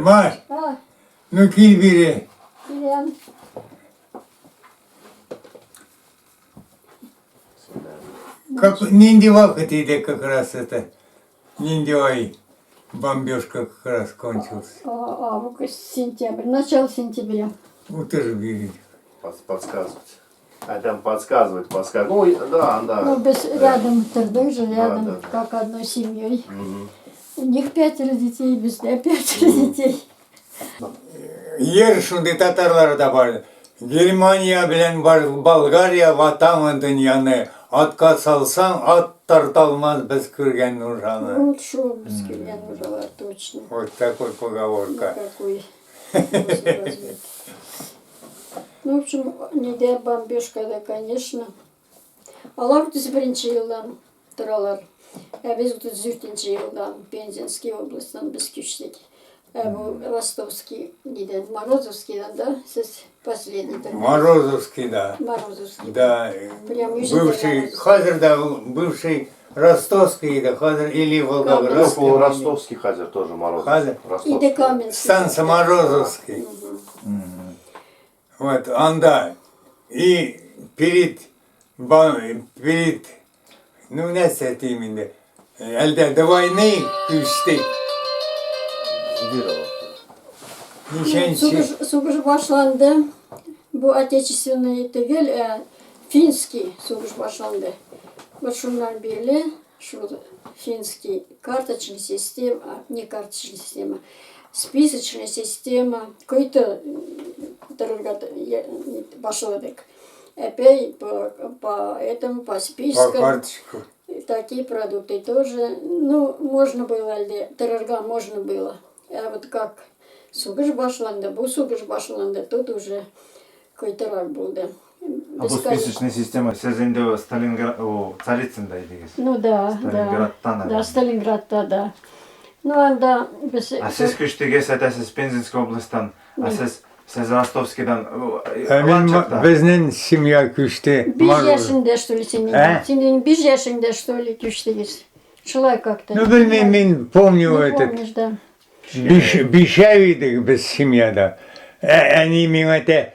Маш, А, ну кил бире. Киләм. Как, нинди вакыт иде как раз это? Нинди ай бомбежка как раз кончился. А, август, сентябрь, начало сентября. Вот тоже видите. Подсказывать. А там подсказывать, подсказывать. Ну, да, да. Ну, без, рядом тордык же, рядом, да, да. как одной семьей. У них пятеро детей, без меня пятеро детей. Ер шундый татарлар да бар. Германия белән Болгария ватамын дөньяны. Атка салсаң, ат тарталмас без күргән нужаны. Вот шо, без күргән нужалар, точно. Вот такой поговорка. Никакой. Ну, в общем, нидә бомбежкада, конечно. Алар 31 елдан торалар. Ә без 34 елдан Пензенский областьтан без күчтек. Ә бу Ростовский нидән, Морозовскийдан, да? Сез последний тордыгыз. Морозовский, да. Морозовский. Да, Прям үзе бывший, Морозовский. хәзер дә ул бывший Ростовский иде, хәзер или Волгоградский. Ну, Ростовский хәзер тоже Морозов. Хәзер. Ростовский. Иде Каменский. Станция Морозовский. Вот, анда. И перед, перед, ну, нәрсә дим инде, әлдә до войны күчтек. Ничәнче? Сугыш, сугыш башланды. Бу отечественный түгел, ә финский сугыш башланды. Вот шуннан бирле шул финский карточный система, а, не карточная система, списочная система, какой-то торырга башладык. Опять по этому, по По спискам. карточку. Такие продукты тоже. Ну, можно было, әлде, торырга можно было. Ә вот как сугыш башланды, бу сугыш башланды, тут уже кайтырак булды. А бу Без списочная система сез инде Сталинград, о, Царицында идегез. Ну да, да. Сталинградтан Да, әле. Сталинградта, да. Ну, анда без... А сез күчтегез, әйтәсез, Пензенский областьтан, а сез Ростовскийдан. Ә мин Аланчыкта. безнең семья күчте. Биш Морозов. яшеңдә, что ли, синең? Ә? Синең биш яшеңдә, что ли, күчтегез? Шулай как-то. Ну, белмим, мин помню Не этот. помнишь, да. Биш, бишәү идек без семьяда. Ә, әни миңа әйтә,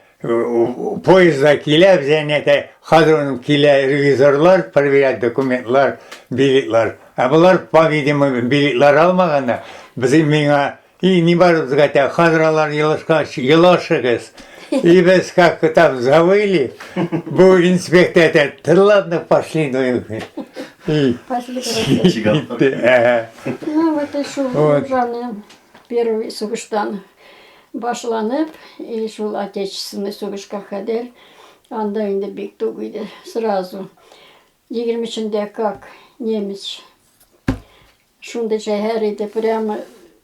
поездда килә, без әни әйтә, хәзер килә ревизорлар, проверять документлар, билетлар. Ә болар, по-видимому, билетлар алмаганнар. Без миңа, и не барыбызга әйтә, хәзер алар елашкач, елашыгыз. И без как там завыли, бу инспектор әйтә, «Да ладно, пошли, ну и и Пошли, короче. китте. Әһә. Ну, вот и шул Вот. нужаны первый сугыштан башланып, и шул отечественный сугышка кадәр анда инде бик тук иде. Сразу 23-ндә как немец шундый шәһәр иде, прямо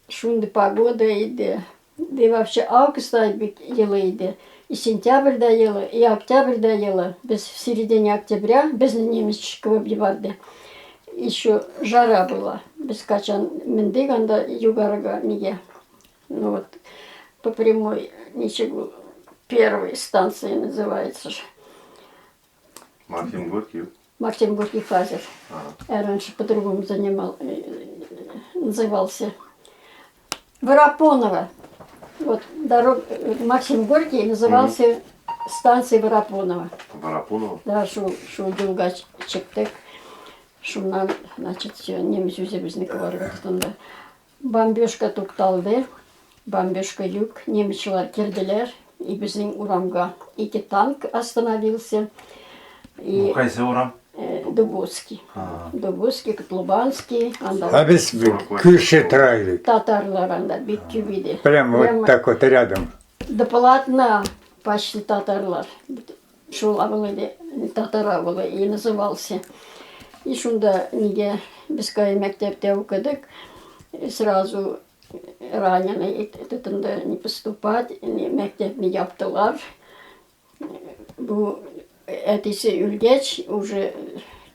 шундый погода иде. Да и вообще августта бик йылы иде. И сентябрьдә йылы, и октябрьдә йылы. Без в середине октября безне немец куып җибәрде. Еще жара была. Без качан мендек анда югарыга нигә. Ну вот, по прямой, ничек ул, первой станция называется же. Максим Горький. Максим Горький хәзер. Ә раньше по-другому занимал, назывался. Воропонова. Вот дорог, Максим Горький назывался станцией Воропонова. Воропонова. Да, шул юлга чыктык. Шуннан, значит, все, немец үзебезне куарга тотынды. Бомбежка тукталды. Бомбежка юк. Немецлар килделәр. И безнең урамга ике танк остановился. И Бу кайсы урам? Дубовский. Дубовский, Котлубанский. Анда А без күрше тора идек. татарлар анда бик күп иде. Прямо вот так вот рядом. До полотна почти татарлар. Шул авыл иде, татар авылы и назывался. И шунда нигә без кай мәктәптә укыдык, и сразу раненый тотынды не поступать, мәктәпне яптылар. Бу әтисе үлгәч, уже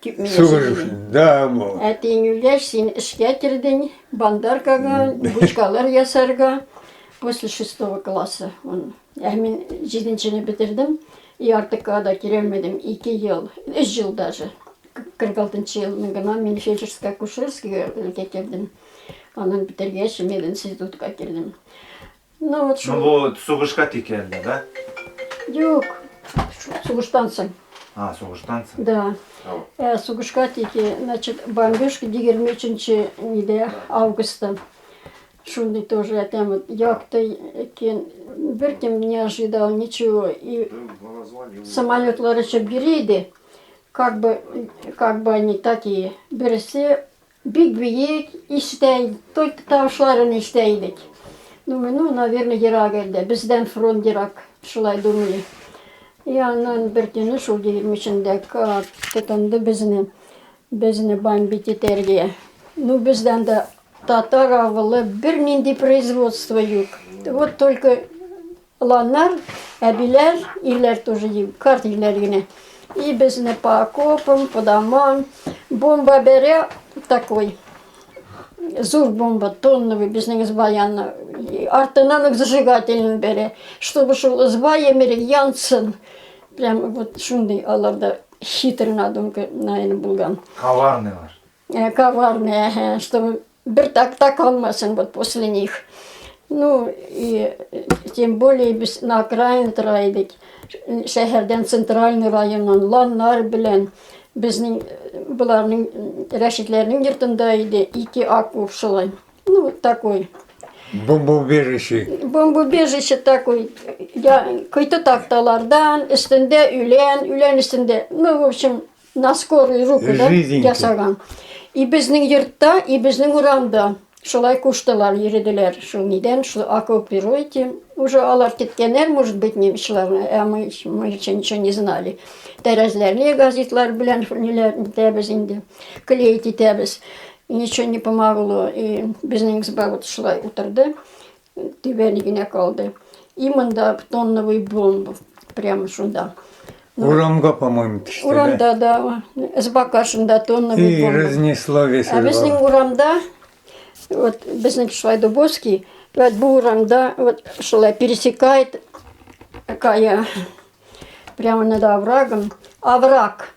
күпме Сугыш, яшәдең? да, бу. Әтиең үлгәч, син эшкә кердең, бандаркага, бучкалар ясарга. После шестого класса он. Ә мин җиденчене бетердем, и артыкка да киләлмәдем, 2 ел, 3 ел даже. 46 елны гына мин фельдшерско-акушерскийга кердем. Аннан бетергәч, мединститутка кердем. Ну вот шул. Ну бу сугышка тик әллә, да? Юк. Сугыштан соң. А, сугыштан соң. Да. Ә, сугышка тик, значит, бомбежка 23 нидә августта. Шундый тоже әтәм вот якты икән, беркем не ожидал ничего. И самолетлар очып йөри иде. Как бы, как бы они такие. Берсе бик биек, ишетә, только тавышларын ишетә идек. Думаю, ну, наверное, ерак әлдә. Бездән фронт ерак, шулай думали. И аннан бер көне шул 23-ндә как тотынды безне, безне бомбить итәргә. Ну, бездән дә татар авылы бернинди производство юк. Вот только Оланнар, әбиләр, ирләр тоже юк, карт ирләр генә. И безне по окопам, по домам бомба бәрә такой. Зур бомба, тонновый, безнең изба янына. Артыннан ук зажигательный бәрә, чтобы шул изба емерек янсын. Прям вот шундый аларда хитрый надумка, наверное, булган. Коварныйлар. Коварные, ага, чтобы бер такта калмасын вот после них. Ну, и тем более без на окраине тора идек. Шәһәрдән центральный районнан ланнар белән безнең боларның Рәшитләрнең йортында иде ике окоп шулай. Ну, такой. Бомбоубежище. Бомбоубежище такой. Я кыйты такталардан, өстендә үлән, үлән өстендә. Ну, в общем, на скорую руку да, ясаган. И безнең йортта, и безнең урамда шулай куштылар, йөределәр. Шул нидән, шул оккупируйте. Уже алар киткәннәр, может быть, немецларны, ә мы, мы еще ничего не знали. Тәрәзләрне газетлар белән ниләр итәбез инде, клеить итәбез. Ничего не помогло. И безнең изба вот шулай утырды. Түбәне генә калды. И монда тонновый бомба прямо шунда. Урамга, по-моему, төште. Урамда, да. Изба каршында тонновый И бомба. разнесло весь Ә безнең урамда, вот безнең шулай Дубовский, вот бу урамда вот шулай пересекает такая прямо над оврагом, овраг.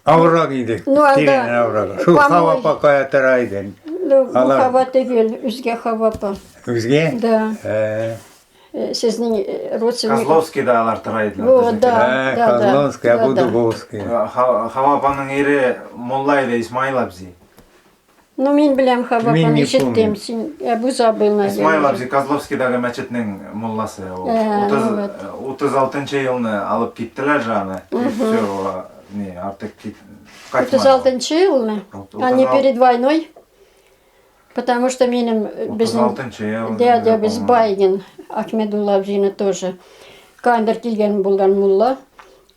Овраг иде. Ну, анда Тирән овраг. Шул помой- Хава апа тора иде. Ну, бу Алар- Хава түгел, үзгә Хава апа. Үзгә? Да. Ә, Сезнең родственник. Козловскийда алар тора иделәр. Вот, да, ә, да, да. Козловский, Да, а бу да. Дубовский. Хава апаның ире мулла иде Исмаил абзи. Ну, мин беләм Хава Мин апаны не ишеттем. помню. Син Әбү забыл, наверное. Исмаил абзи Козловскийдагы мәчетнең мулласы. Ул Ә, 30 ну вот. 36 елны алып киттеләр же аны. И все, не, артык кит кайтмады. 36 елны? А не перед войной? Потому что минем безнең 36 ел. дядябез Байгин Ахмедулла абзины тоже кайдыр килгән булган мулла.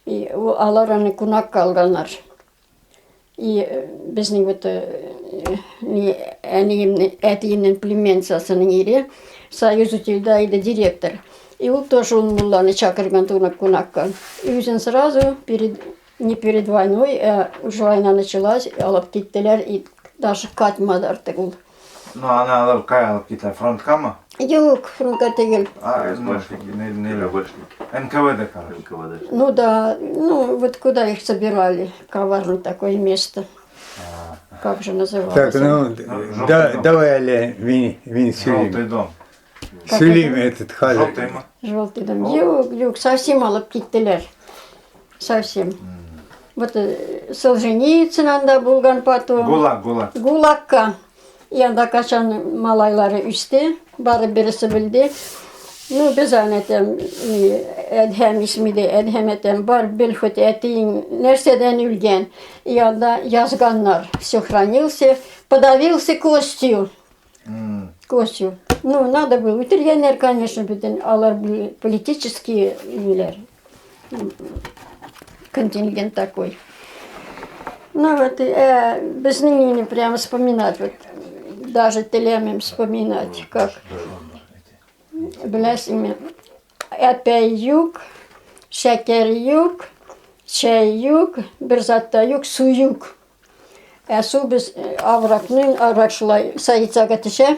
И алар аны кунакка алганнар. И безнең вот ни әниемнең, әтиемнең племянницасының ире Союз утилда иде директор. И ул тоже ул мулланы чакырган кунакка. И үзен сразу перед не перед войной, а уже война началась, алып киттеләр, и даже кайтмады артык ул. Ну, аны алып кая алып киттеләр? Фронткамы? Юк, фронтка түгел. А, ну, ФСБшники, не, КГБшники, НКВД, короче. НКВД. Ну да, ну вот куда их собирали, коварное такое место. Как же называлось? Так, ну, Желтый да, дом. давай әле мин, мин Желтый сөйлим. дом. Как Сөйлим это? этот хәзер. Желтыймы? Желтый дом. Юк, юк, совсем алып киттеләр. Совсем. Вот Солженицын анда булган потом. ГУЛАГ, ГУЛАГ. ГУЛАГка. И анда качан малайлары үсте, бары бересе белде. Ну, без аны әйтәм, Әдһәм исме дә, Әдһәм әйтәм, бар бел хоть әтиең нәрсәдән үлгән. И анда язганнар. Все хранился, подавился костью. Костью. Ну, надо было. Үтергәннәр, конечно, бөтен. Алар были политические ниләр. Контингент такой. Ну вот, безнең инде прямо вспоминать, вот, даже теләмим вспоминать, как беләсеңме, әпәй юк, шәкәр юк, чәй юк, бер зат та юк, су юк. Ә су без оврагның, овраг шулай Саицага төшә,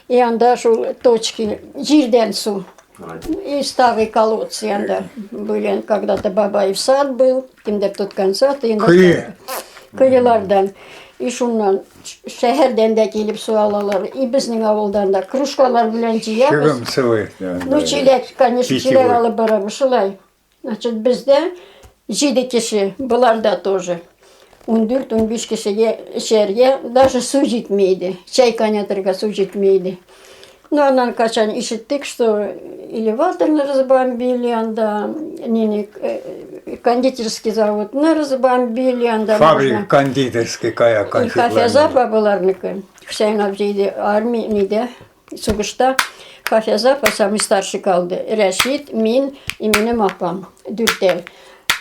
и анда шул точки, җирдән су. И старые колодцы анда были, когда-то Бабаев сад был, кемдер тоткан сад, и Кое. Коелардан. И шуннан шәһәрдән дә килеп су алалар, и безнең авылдан да кружкалар белән җыябыз. Чыгым суы. Ну, чиләк, конечно, чиләк алып барабыз шулай. Значит, бездә җиде кеше, боларда тоже. 14-15 кешегә эчәргә даже су җитми иде. Чәй кайнатырга су җитми иде. Ну, аннан качан ишеттек, что элеваторны разбомбили анда, нине, э, кондитерский заводны разбомбили анда. Фабрика кондитерский кая конфетлар. Хафиза апа боларныкы. Хөсәен абзый иде армия нидә, сугышта. Хафиза апа самый старший калды. Рәшит, мин и минем апам. Дүртәү.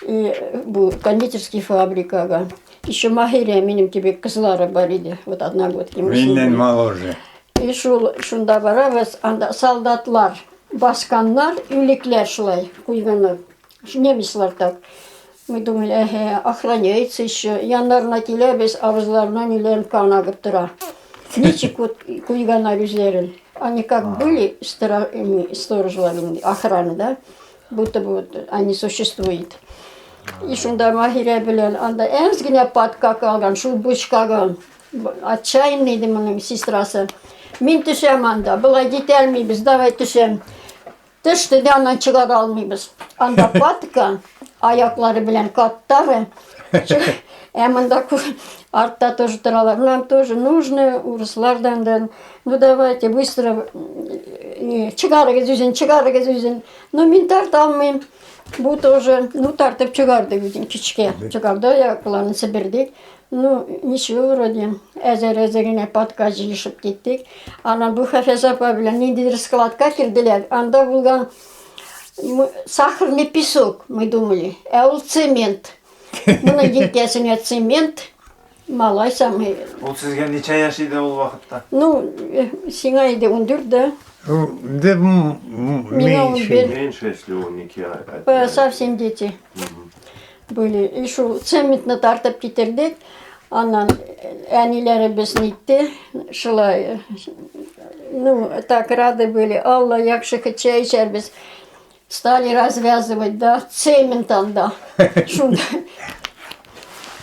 И бу кондитерский фабрикага. Еще Маһирә минем кебек кызлары бар иде. Вот одногодки. Миннән моложе. И шул шунда барабыз, анда солдатлар басканнар, үлекләр шулай куйганнар. Немецлар так. Мы думали, әһә, охраняется еще. Яннарына киләбез, авызларына ниләрен кан агып тора. Ничек вот куйганнар үзләрен. Они как были сторожлар, охрана, да? Будто бы вот они существуют. И шунда Маһирә белән анда әз генә падка калган, шул бочкага. Отчаянный иде моның сестрасы. Мин төшәм анда, болай китә алмыйбыз, давай төшәм. Төште дә аннан чыгара алмыйбыз. Анда патка, аяклары белән каттары. Ә монда артта тоже торалар. Нам тоже нужно, урыслардан да. Ну давайте быстро чыгарыгыз үзен, чыгарыгыз үзен. Ну мин тарта алмыйм. Бу тоже, ну тартып чыгарды үзен кичкә. Чыгарды, аякларын себердек. Ну, ничего вроде, әзер-әзер генә падка җыешып киттек. Аннан бу Хафиза апа белән ниндидер складка керделәр. Анда булган сахарный песок, мы думали, ә ул цемент. Моның җилкәсенә цемент, малай самый. Ул сезгә ничә яшь иде ул вакытта? Ну, сиңа иде 14, да? Да, Миңа меньше. 11. Меньше, если он не кия. Совсем дети. Были. И шул цементны тартып китердек. Аннан әниләребез нитте. Шулай, ну, так рады были. Алла, яхшы хоть чәй эчәрбез. Стали развязывать, да, цемент анда. Шунда.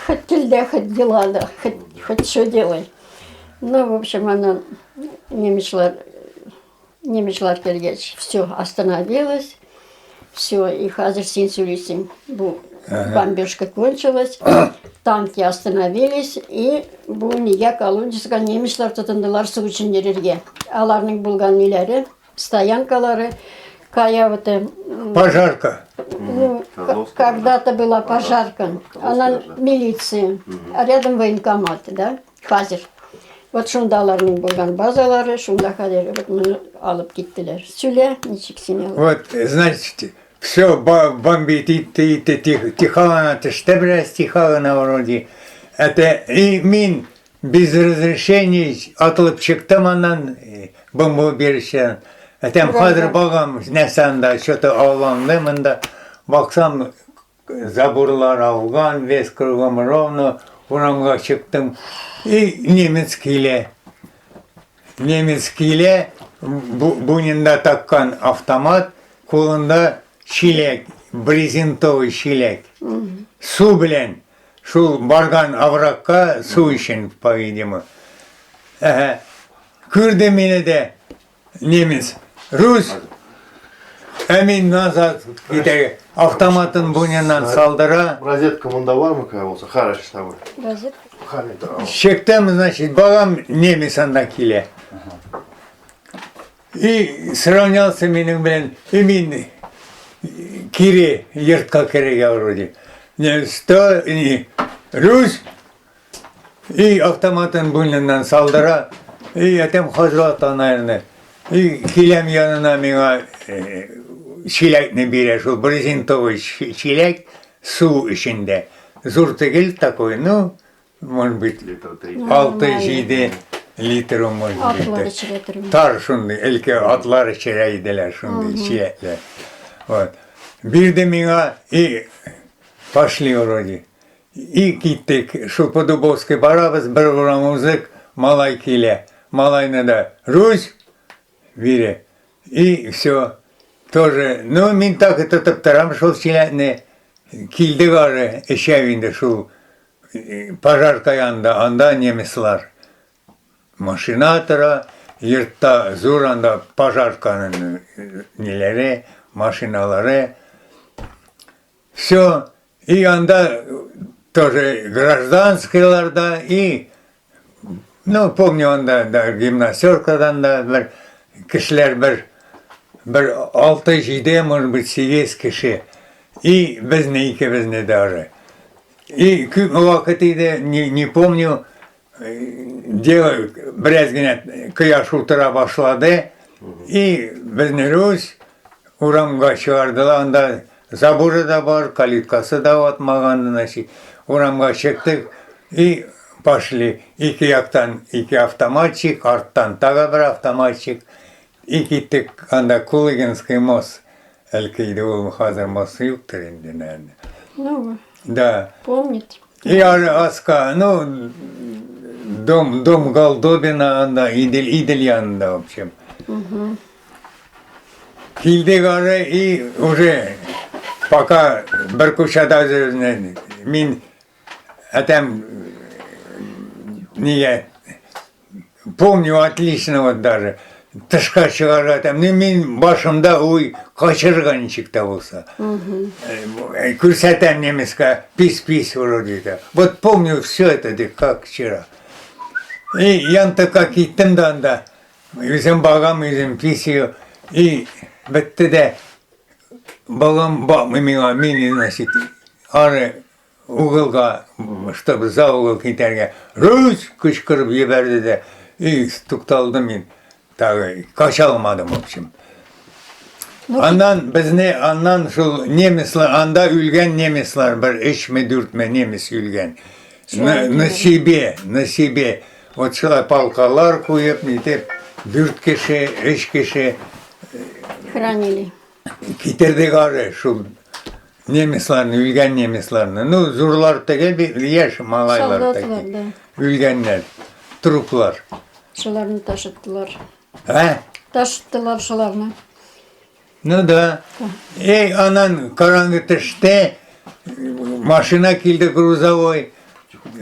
Хоть телдә, хоть дела, да, хоть что делай. Ну, в общем, аннан немецлар килгәч, все остановилось. Все, и хәзер син сөйлисең. Бу бомбежка кончилась, танки остановились, и бу нигә колодезга немецлар тотындылар су өчен йөрергә. Аларның булган ниләре, стоянкалары, кая вот, Пожарка. Ну, Козловский когда-то даже. была пожарка, Козловский она даже. милиция, а рядом военкомат, да, хәзер. Вот шунда аларның булган базалары, шунда хәзер вот моны алып киттеләр. Сөйлә, ничек син алып? Вот, значит, все бомбит, и ты, ты, тихо, төште бераз тихо гына вроде. Это и мин без разрешения атылып чыктым аннан бомбоубежищедән. Әтәм хәзер багам, нәрсә анда, что-то ауланды монда. Баксам, заборлар ауган, весь кругом ровно, урамга чыктым. И немец килә. Немец килә, бунинда таккан автомат, кулында чиләк, брезентовый чиләк. Су белән шул барган оврагка су өчен, по-видимому. Әһә. Күрде мине дә немец. Рус, ә мин назад китә. Автоматын буниннан салдыра. Розетка монда бармы кая булса? Хорошо, с тобой. Газет. Чыктым, значит, балам немец анда килә. И сравнялся минем белән, и мин кире йортка керергә вроде. Не, сто, не, Рус, и автоматын буйныннан салдыра, и әтәм хәзрәт, наверное. И киләм янына миңа чиләкне бирә, шул брезентовый чиләк су эчендә. Зур түгел такой, ну, может быть, Литр три. 6-7 литр, может Атлар быть. эчерә торган. Тар шундый, элке атлар эчерә иделәр шундый чиләкләр. Вот. Бирде миңа и пошли вроде. И киттек, шул по Дубовской барабыз, бер урам узык, малай килә. Малайны да Русь бирә. И все. Тоже, ну, мин так и тотып торам шул чиләкне. Килдек ары, эчәм инде шул. пожарка янында, анда немецлар машина тора, йортта зур анда пожарканың ниләре, машиналары. Все, и анда тоже гражданскийлар да, и, ну, помню, анда да гимнастеркадан да бер кешеләр бер 6-7, может быть, 8 кеше. И безне икебезне даже. И күп вакыт иде, не помню, дело бераз генә кояш утыра башлады. И безне рус урамга чыгардылар. Анда заборы да бар, калиткасы да атмаган, значит. Урамга чыктык и пошли. Ике яктан ике автоматчик, арттан тагы бер автоматчик. И киттек анда Кулыгинский мост. Әлки иде ул, хәзер мост юктыр инде, наверное. Ну, Да. Помнит. И Аска, ну, дом Голдобина, анда, Идел янында, в общем. Килдек ары и уже пока бер кучада үзебезне, мин әтәм нигә помню отлично вот даже тышка чыгарга әтәм, ну, мин башымда уй качырга ничек тә булса. Күрсәтәм немецка, пис-пис вроде да. Вот помню все это, как вчера. И янтыка киттем дә анда. Үзем багам, үзем писаю. И бетте дә. Балам бакмый миңа, мин, значит, ары угылга, чтобы за угол китәргә, Русь кычкырып җибәрде дә, и тукталдым мин. Тагы кача алмадым, в общем. Ну, Аннан безне, аннан шул немецлар, анда үлгән немецлар, бер өчме, дүртме немец үлгән. На себе, на себе. Вот шулай палкалар куеп, нитеп, дүрт кеше, өч кеше Хранили. Китердек ары шул немецларны, үлгән немецларны. Ну, зурлар түгел, бит, яшь малайлар Солдатлар, такие. Да. Үлгәннәр, труплар. Шуларны ташыттылар. А? Ташыттылар шуларны. Ну да. Эй, анан караңгы төштә машина килде грузовой,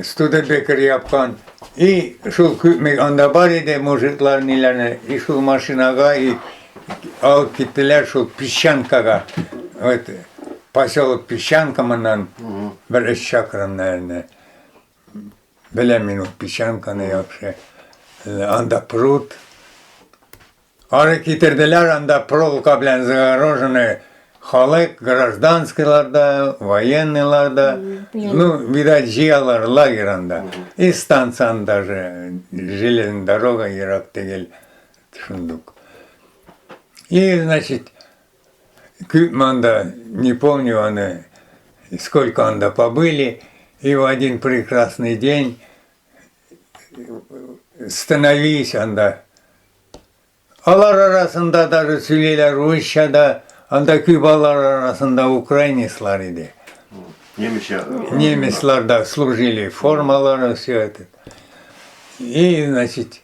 Студебекер япкан. И шул күпме анда бар иде мужиклар ниләрне, и шул машинага и алып киттеләр шул Песчанкага. Вот поселок Песчанка моннан бер өч чакрым, наверное. Беләм мин ул Песчанканы яхшы. Анда пруд. Ары китерделәр анда проволока белән загороженный халык, гражданскийлар да, военныйлар да. Ну, видать, җыялар лагерь анда. И станция анда же, железная дорога ерак түгел шундук. И, значит, күпме анда, не помню аны, сколько анда побыли, и в один прекрасный день становись анда. Алар арасында даже сөйлиләр русча да, анда күп алар арасында украинецлар иде. Немецчә. Немецлар да служили, формалары, все это. И, значит,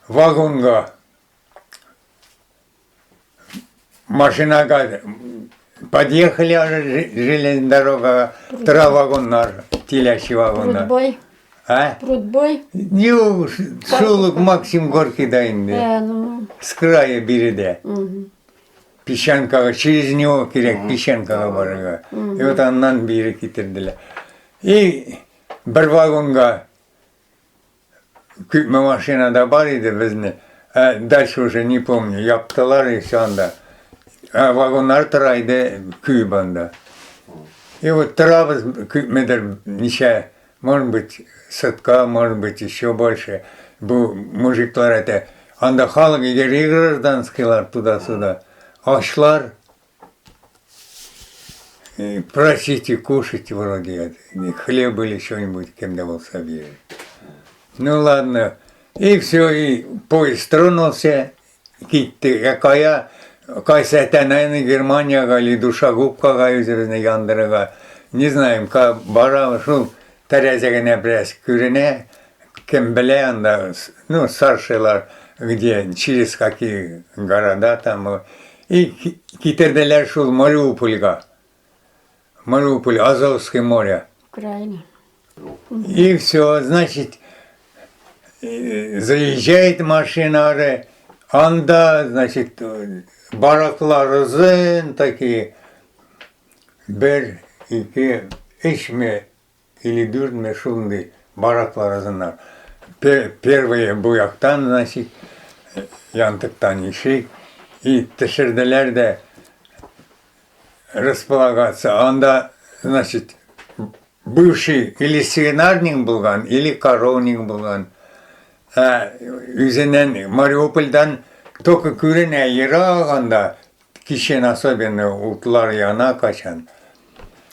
вагонга машинага подъехали железная дорога, тора вагоннар, телячий вагоннар. Прудбой. А? Прудбой. Юк, шул ук Максим Горькийда инде. Ну, С края биредә. Песчанкага, через него кирәк Песчанкага барырга. И вот аннан бире китерделәр. И бер вагонга күпме машинада бар иде безне. Ә дальше уже не помню. Яптылар и все анда. Ә вагоннар тора иде күп анда. И вот торабыз күпмедер ничә, может быть, сутка, может быть, еще больше. Бу мужиклар әйтә, анда халык йөри гражданскийлар туда-сюда. Ачлар, просите кушать вроде, хлеб или что-нибудь, кем дә булса бирер. Ну ладно. И все, и поезд тронулся, китте. Ә кая, кайсы әтә, наверное, Германиягә или душегубкага үзебезне яндырырга. Не знаем, ка бара, шул тәрәзә генә бераз күренә. Кем белә анда, ну, старшийлар, где, через какие города там. И китерделәр шул Мариупольга. Мариуполь, Азовское море. Украина. И все, значит, заезжает машина, ары, анда, значит, бараклар озын такие, бер, ике, өчме или дүртме шундый бараклар озыннар. Первые бу яктан, значит, янтыктан ишек, и төшерделәр дә располагаться. Анда, значит, бывший или свинарник булган, или коровник булган. Ә, үзеннән Мариупольдан только күренә ерак анда, кичен особенно утлар яна качан.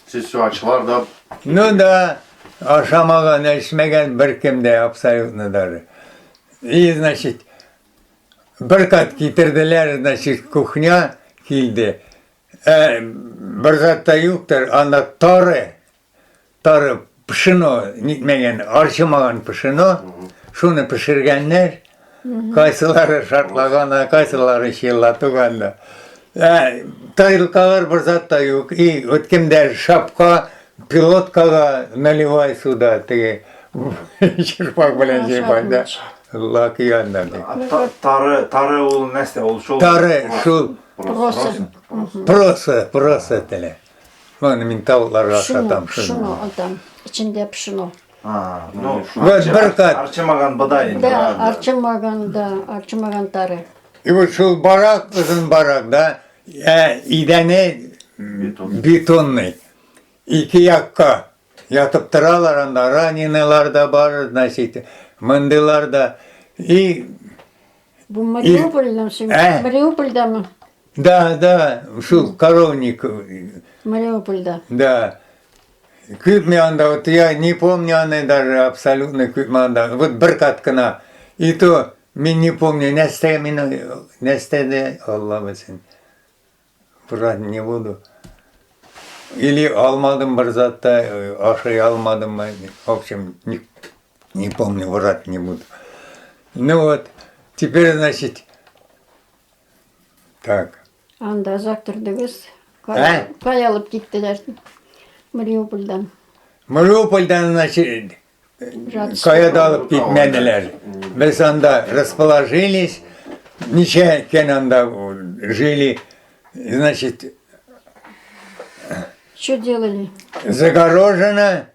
Сез все ачлар да. Ну да, ашамаган, эчмәгән беркем дә абсолютно даже. И, значит, бер кат китерделәр, значит, кухня килде. Ә, бер зат та юктыр, анда тары, тары пшено нитмәгән, арчымаган пшено, шуны пешергәннәр. Кайсылары шартлаган, кайсылары чиллатуган да. Ә, тарелкалар бер зат та юк. И вот кемдә шапка, пилоткага наливай сюда, теге черпак белән җыйбай да. Лак янда. Тары, тары ул нәрсә? Ул шул. Тары шул. Проса. Проса, проса теле. Моны мин тавыкларга ашатам шуны. Пшено атам. Эчендә пшено. А, ну, вот бер кат. Арчымаган бодай инде. Да, арчымаган, да, арчымаган тары. И вот шул барак, озын барак, да, ә, идәне бетонный. Ике якка ятып торалар анда, раненыйлар да бар, значит, мондыйлар да. И Бу Мариупольдән син? Ә? Мариупольдәме? Да, да, шул коровник. Мариупольдә. Да. Күпме анда, вот я не помню аны даже абсолютно күпме анда. Вот бер кат кына. И то мин не помню, нәрсә мин нәрсә дә Алла белсен. Врать не буду. Или алмадым бер зат та, ашый алмадым. В общем, не помню, врать не буду. Ну вот, теперь, значит, так. Анда озак тордыгыз. Ә? Кая алып киттеләр? Мариупольдән. Мариупольдән, значит, кая да алып китмәделәр. Без анда расположились, ничә көн анда жили, значит... Что делали? Загорожено,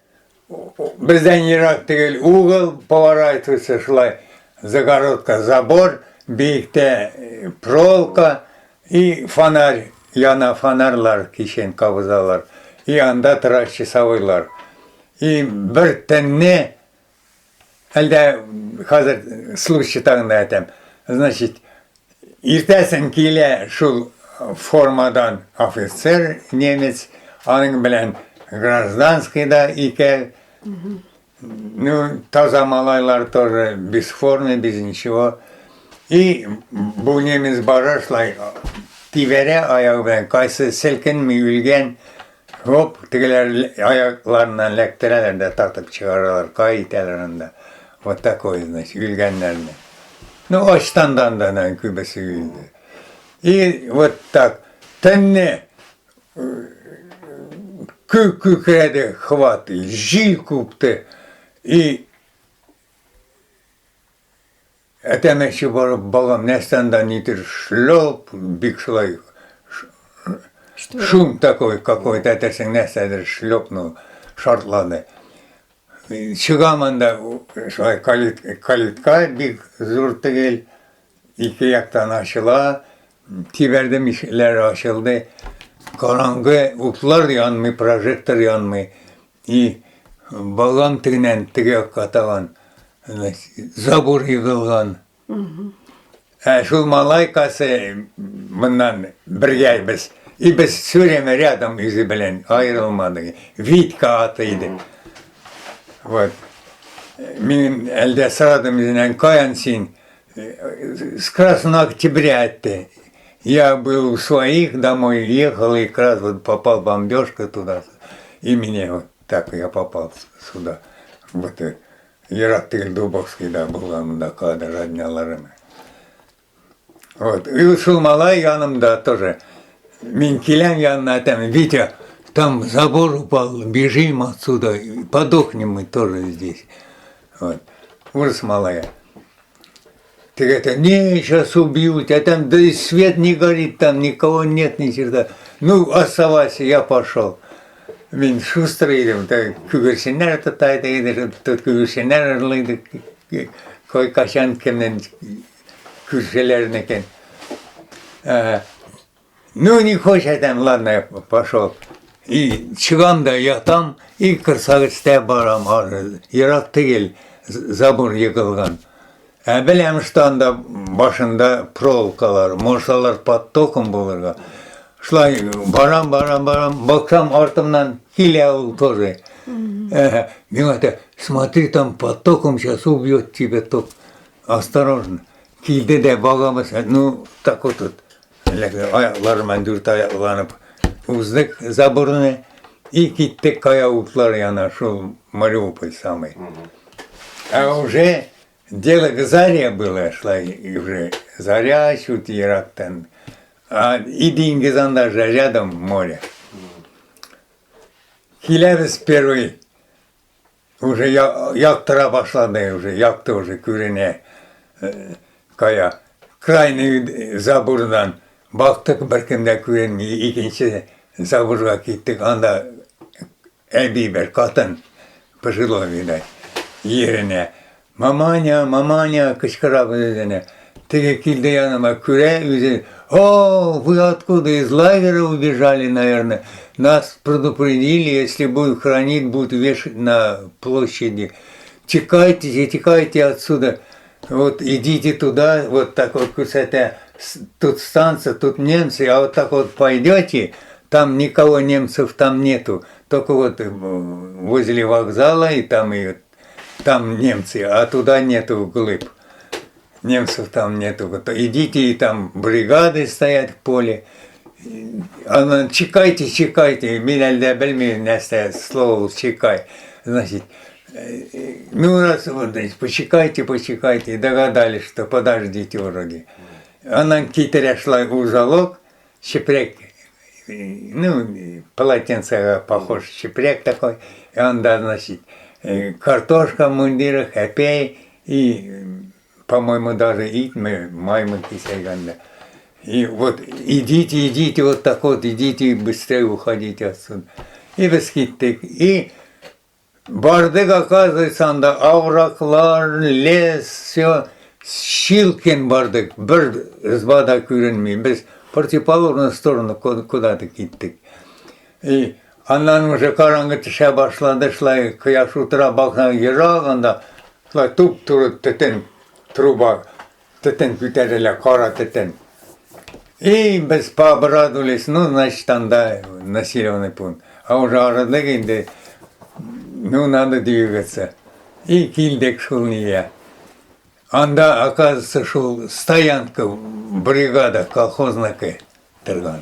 бездән ерак түгел угол поворачивается шулай загородка, забор, биектә проволока и фонарь, яна фонарьлар кичен кабызалар. И анда тора часовойлар. И бер төнне, әлдә хәзер случай тагын да әйтәм, значит, иртәсен килә шул формадан офицер немец, аның белән гражданский да икәү. Ну, таза малайлар тоже без формы, без ничего. И бу немец бара шулай тибәрә аягы белән, кайсы селкенми үлгән, хоп, тегеләр аякларыннан эләктерәләр дә тартып чыгаралар, кай итәләр анда. Вот такой, значит, үлгәннәрне. Ну, ачтан да анда күбесе үлде. И вот так, төнне күк күкрәде хват, җил купты. И әтәмәкче барып, балам, нәрсә анда нидер шлеп, бик шулай шум такой какой-то, әтерсең нәрсәдер шлепнул, шартлады. Чыгам анда, шулай калитка бик зур түгел, ике яктан ачыла, тибәрдем, ишекләр ачылды. Караңгы, утлар янмый, прожектор янмый. И балам тегеннән теге якка табан забор егылган. Ә шул малайкасы моннан бергә без. И без все время рядом үзе белән аерылмадык. Витька аты иде. Вот. Мин әлдә сорадым үзеннән, каян син? С Красного Октября әйтте. Я был у своих, домой ехал, и как раз вот попал бомбежка туда. И меня вот так я попал сюда. Вот ерак түгел Дубовскийда булган монда кадр родняларым. Вот. И шул малай янымда тоже. Мин киләм янына әйтәм, Витя, Там забор упал, бежим отсюда, подохнем мы тоже здесь. Вот. Ужас малая. Ты это, не, сейчас убьют, а там да и свет не горит, там никого нет, ни черта. Ну, оставайся, я пошел. Мин шустрый идем, так күгәрченнәр тота идек, тут күгәрченнәр ырлый кой качан кемнән күршеләрнекен. Ну, не хочет там, ладно, я пошел. И чыгам да ятам, и корсак өстә барам, ерак түгел, забор егылган. Ә беләм, что анда башында проволокалар, может, алар под током булырга. Шулай барам, барам, барам, баксам артымнан килә ул тоже. Миңа әйтә, смотри, там под током сейчас убьет тебя ток. Осторожно. Килде дә багамыз, ну, так вот тут. Аякларым белән дүрт аякланып уздык заборны и киттек кая утлар яна, шул Мариуполь самый. А уже дело к заре было, шла и уже заря чуть ерактан. А и диңгез анда же рядом море. Киләбез первый, уже яктыра башлады, уже якты уже күренә. Кая, крайний забордан бактык, беркем дә күренми. Икенче заборга киттек, анда әби бер катын пожилой, видать, еренә. Маманя, маманя, кычкыра үзенә. Теге килде яныма, күрә үзе. О, вы откуда? Из лагеря убежали, наверное. Нас предупредили, если будут хранить, будут вешать на площади. Текайте, текайте отсюда. Вот идите туда, вот так вот, это, тут станция, тут немцы, а вот так вот пойдете, там никого немцев там нету. Только вот возле вокзала и там немцы, а туда нету вглыб. Немцев там нету. Вот идите, и там бригады стоят в поле. Она, чекайте, чекайте. Мин әле белмим нәрсә слово чекай. Значит, ну раз вот, значит, почекайте, почекайте. Догадались, что подождите вроде. Она китерә шулай узелок, чепрәк, ну, полотенце похож, чепрәк такой. И анда, значит, картошка в мундирах, әпәй, и, по-моему, даже итме, маймы кисәгәндә. И вот идите, идите, вот так вот, идите, быстрее уходите отсюда. И без киттек. И бардык, оказывается, анда овраглар, лес, все. Щилкин бардык, бер изба да күренми. Без противоположную сторону куда-то киттек. И аннан уже караңгы төшә башлады, шулай кояш утыра, баксаң, ерак анда шулай туп-туры төтен, труба, төтен күтәрелә, кара төтен. И без пообрадовались, ну, значит, анда населенный пункт. А уже арыдык инде, ну, надо двигаться. И килдек шул нигә. Анда, оказывается, шул стоянка, бригада колхозныкы торган.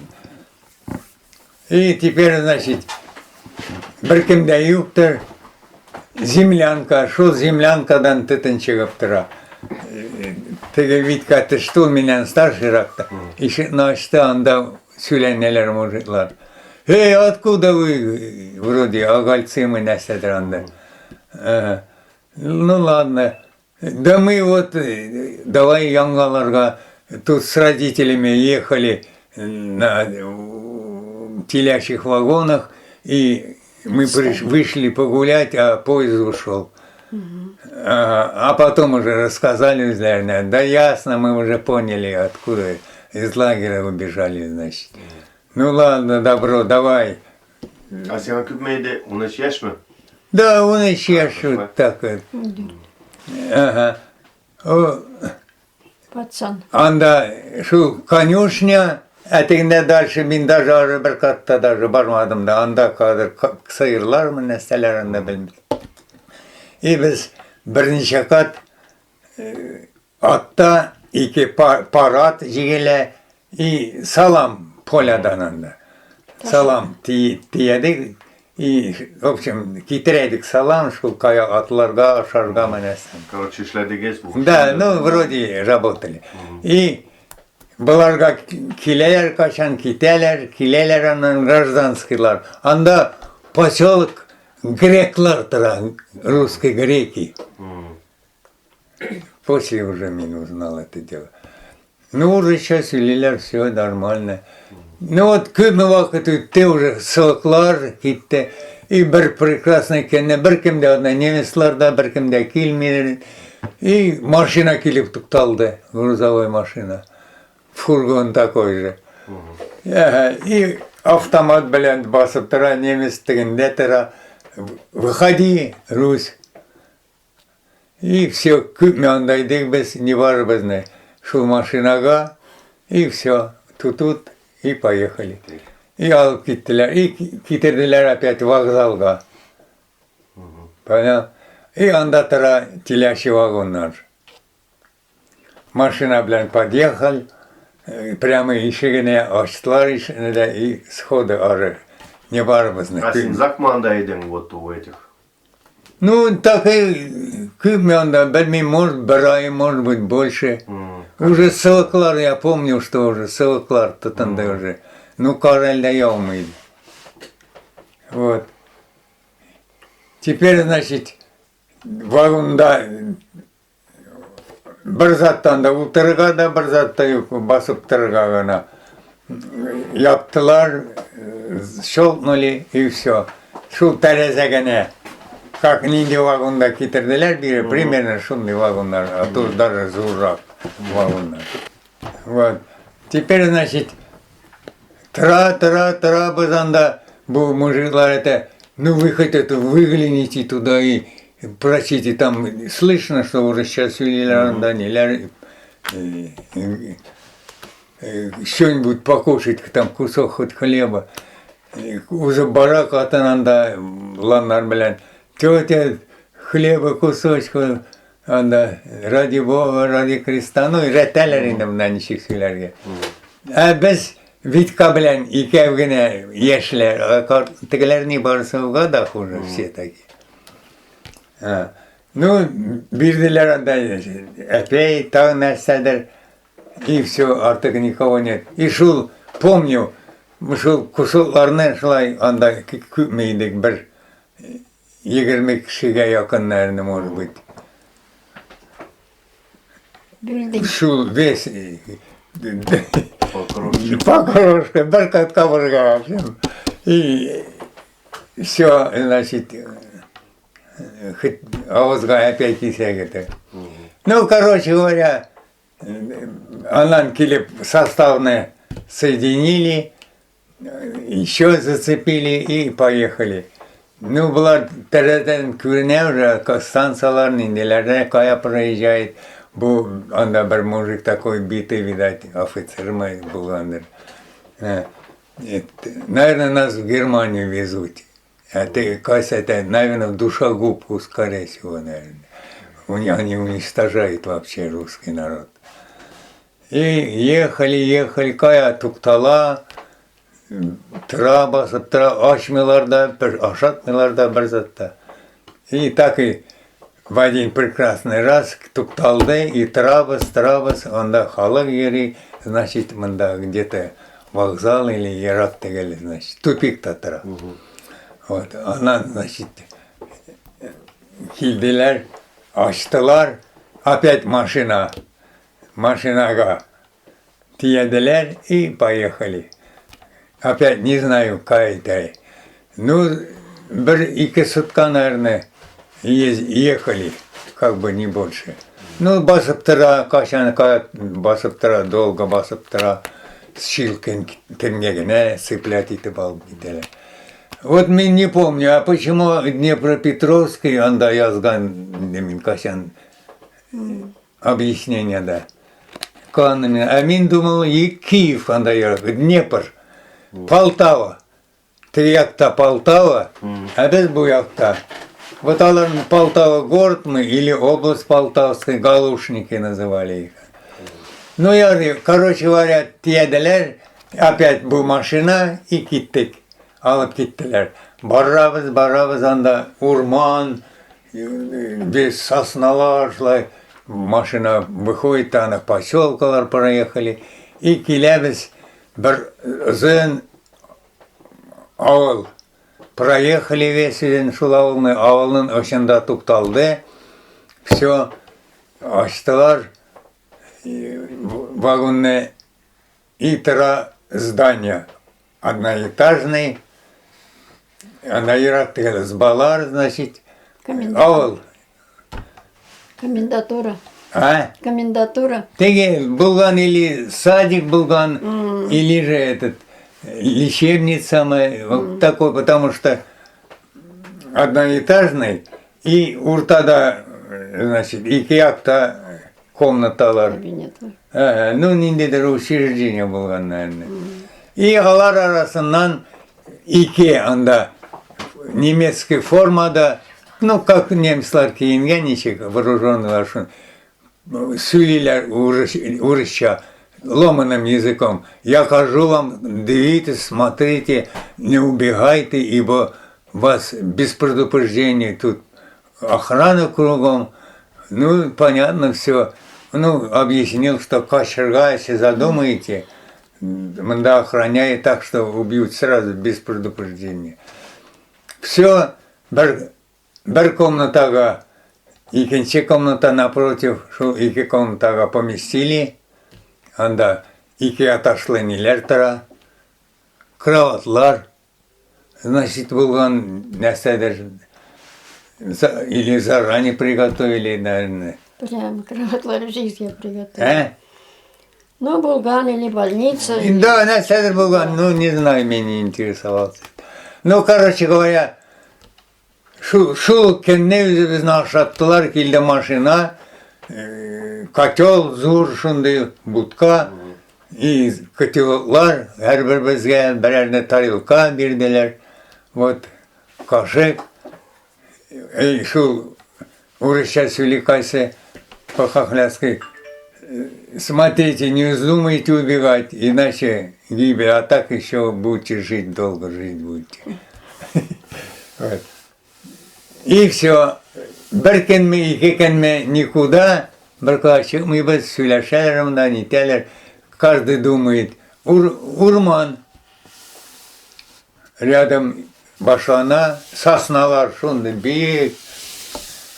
И теперь, значит, беркем дә юктыр. Землянка, шул землянкадан төтен чыгып тора. Теге Витька төште, ул миннән старшийрак та. Ишекне ачты, анда сөйләнәләр мужиклар. Эй, откуда вы? Вроде огольцы мы нәрсәдер анда. Ну ладно. Да мы вот, давай Янгаларга, тут с родителями ехали на телячьих вагонах, и мы вышли погулять, а поезд ушел. А потом уже рассказали, наверное, да ясно, мы уже поняли, откуда из лагеря убежали, значит. Ну ладно, добро, давай. Ә сиңа күпме иде? 13 яшьме? Да, он еще вот так вот. Ага. О, Пацан. Анда шул конюшня, ә тегендә дальше мин даже ары бер катта даже бармадым да, анда хәзер сыерлармы, нәрсәләр анда белмим. И без берничә кат атта ике пар ат җигелә и салам полядан анда. Салам тиядек и, в общем, китерәдек салам шул кая атларга, ашарга нәрсә. Короче, эшләдегез бу. Да, ну, вроде работали. И Боларга киләләр качан, китәләр, киләләр аннан гражданскийлар. Анда поселок греклар тора, русские греки. После уже мин узнал это дело. Ну, уже сейчас сөйлиләр, все нормально. Ну, вот күпме вакыт үтте, уже сылыклар китте. И бер прекрасный көнне бер кем дә анда немецлар да, бер кем дә килмиләр. И машина килеп тукталды, грузовой машина. Фургон такой же. И автомат белән басып тора, немец тегендә тора. Выходи, Русь. И все, күпме анда идек без, не барыбызны. Шул машинага, и все, тут и поехали. И алып киттеләр, и китерделәр опять вокзалга. Понял? И анда тора телячий вагоннар. Машина белән подъехал, прямо ишегенә ачтылар ишекне дә и сходу ары. Не барыбызны. А син озакмы анда идең вот у этих? Ну, так и күпме анда, белмим, может, бер ай, может быть, больше. Уже ссылклар, я помню, что уже ссылклар тотынды уже. Ну, кар әлдә яумый. Вот. Теперь, значит, вагонда бер заттан да утырырга да, бер зат та юк, басып торырга гына. Яптылар, щелкнули и все. Шул тәрәзә генә. Как нинди вагонда китерделәр бире, примерно шундый вагоннар, а то даже зуррак вагоннар. Вот. Теперь, значит, тора, тора, торабыз анда, бу мужиклар это, ну вы хоть это выгляните туда и просите, там слышно, что уже сейчас сөйлиләр анда, ниләр, что-нибудь покушать, там кусок хоть хлеба. Уже барак атын анда ланнар белән, тетя, хлеба кусочку, анда, ради Бога, ради Христа, ну, өйрәтәләр инде монда ничек сөйләргә. Ә без Витька белән икәү генә яшьләр, тегеләр ни барысы в годах уже все такие. Ну, бирделәр анда әпәй, тагы нәрсәдер, и все, артык никого нет. И шул, помню, шул кусокларны шулай анда күпме идек, бер 20 кешегә якын, наверное, может быть. Бүлдең. Шул весь покрошка, бер катка бергә. И все, значит, хоть авызга опять кисәк это. Ну, короче говоря, аннан килеп составны соединили, еще зацепили и поехали. Ну, болар тәрәзәдән күренә уже станциялар ниндиләрдә кая проезжает. Бу анда бер мужик такой битый, видать, офицер мы булгандыр. Наверное, нас в Германию везут. А ты, Кася, это, наверное, в душегубку, скорее всего, наверное. Они уничтожают вообще русский народ. И ехали, ехали, кая туктала, тора басып тора, ачмыйлар да, бер ашатмыйлар да бер зат та. И так и в один прекрасный раз тукталды, и торабыз, торабыз, анда халык йөри, значит, монда где-то вокзал или ерак түгел, значит, тупикта тора. Вот, аннан, значит, килделәр, ачтылар, опять машина, машинага төяделәр и поехали. Опять не знаю, кайда. Ну, бер ике сутка, наверное, ехали, как бы не больше. Ну, басып тора, качан басып тора, долго басып тора, шилкен кемгә генә цеплять итеп алып китәләр. Вот мин не помню, а почему Днепропетровский анда язган, мин качан объяснение да. А мин думал, и Киев анда язган, Днепр, Полтава. Теге якта Полтава, а без бу якта. Вот алар Полтава город мы или область Полтавская, Галушники называли их. Ну, я, короче говоря, төяделәр, опять бу машина и киттек. Алып киттеләр. Барабыз, барабыз, анда урман, без сосналар, шулай машина выходит, аны поселкалар проехали. И киләбез бер озын авыл. Проехали весь үзен шул авылны, авылның очында тукталды. Все, ачтылар вагонны и тора здание одноэтажный. Анда ерак түгел избалар, значит, авыл. Комендатура. А? Комендатура. Теге булган или садик булган, или же этот лечебница, мы, вот такой, потому что одноэтажный и уртада, значит, ике якта комнаталар. Кабинетлар. Ә, ну, ниндидер учреждение булган, наверное. И алар арасыннан ике анда немецкий формада, ну, как немецлар киенгән ничек, вооруженныйлар шун, сөйлиләр урысча, ломаным языком. Я хожу вам, дивитесь, смотрите, не убегайте, ибо вас без предупреждения тут охрана кругом. Ну, понятно все. Ну, объяснил, что качырга, если задумаете, мында охраняет так, что убьют сразу, без предупреждения. Все, бер комнатага, икенче комната напротив, шул ике комнатага поместили. Анда ике этажлы ниләр тора, кроватьлар, значит, булган нәрсәдер, или заранее приготовили, наверное. Прям кроватьлар жизнь приготовили. Ә? Ну, булган или больница. Да, нәрсәдер булган, ну, не знаю, меня не интересовался. Ну, короче говоря, шул көнне үзебезне ашаттылар, килде машина, котел зур шундый будка, и котелоклар, һәрберебезгә берәрне тарелка бирделәр. Вот, кашык, и шул урысча сөйли кайсы по-хохляцки. Смотрите, не вздумайте убегать, иначе гибель, а так еще будете жить, долго жить будете. Вот. И все. Бер көнме, ике көнме никуда, бер кая чыкмыйбыз, сөйләшәләр монда, нитәләр. Каждый думает, урман рядом башлана, сосналар шундый биек.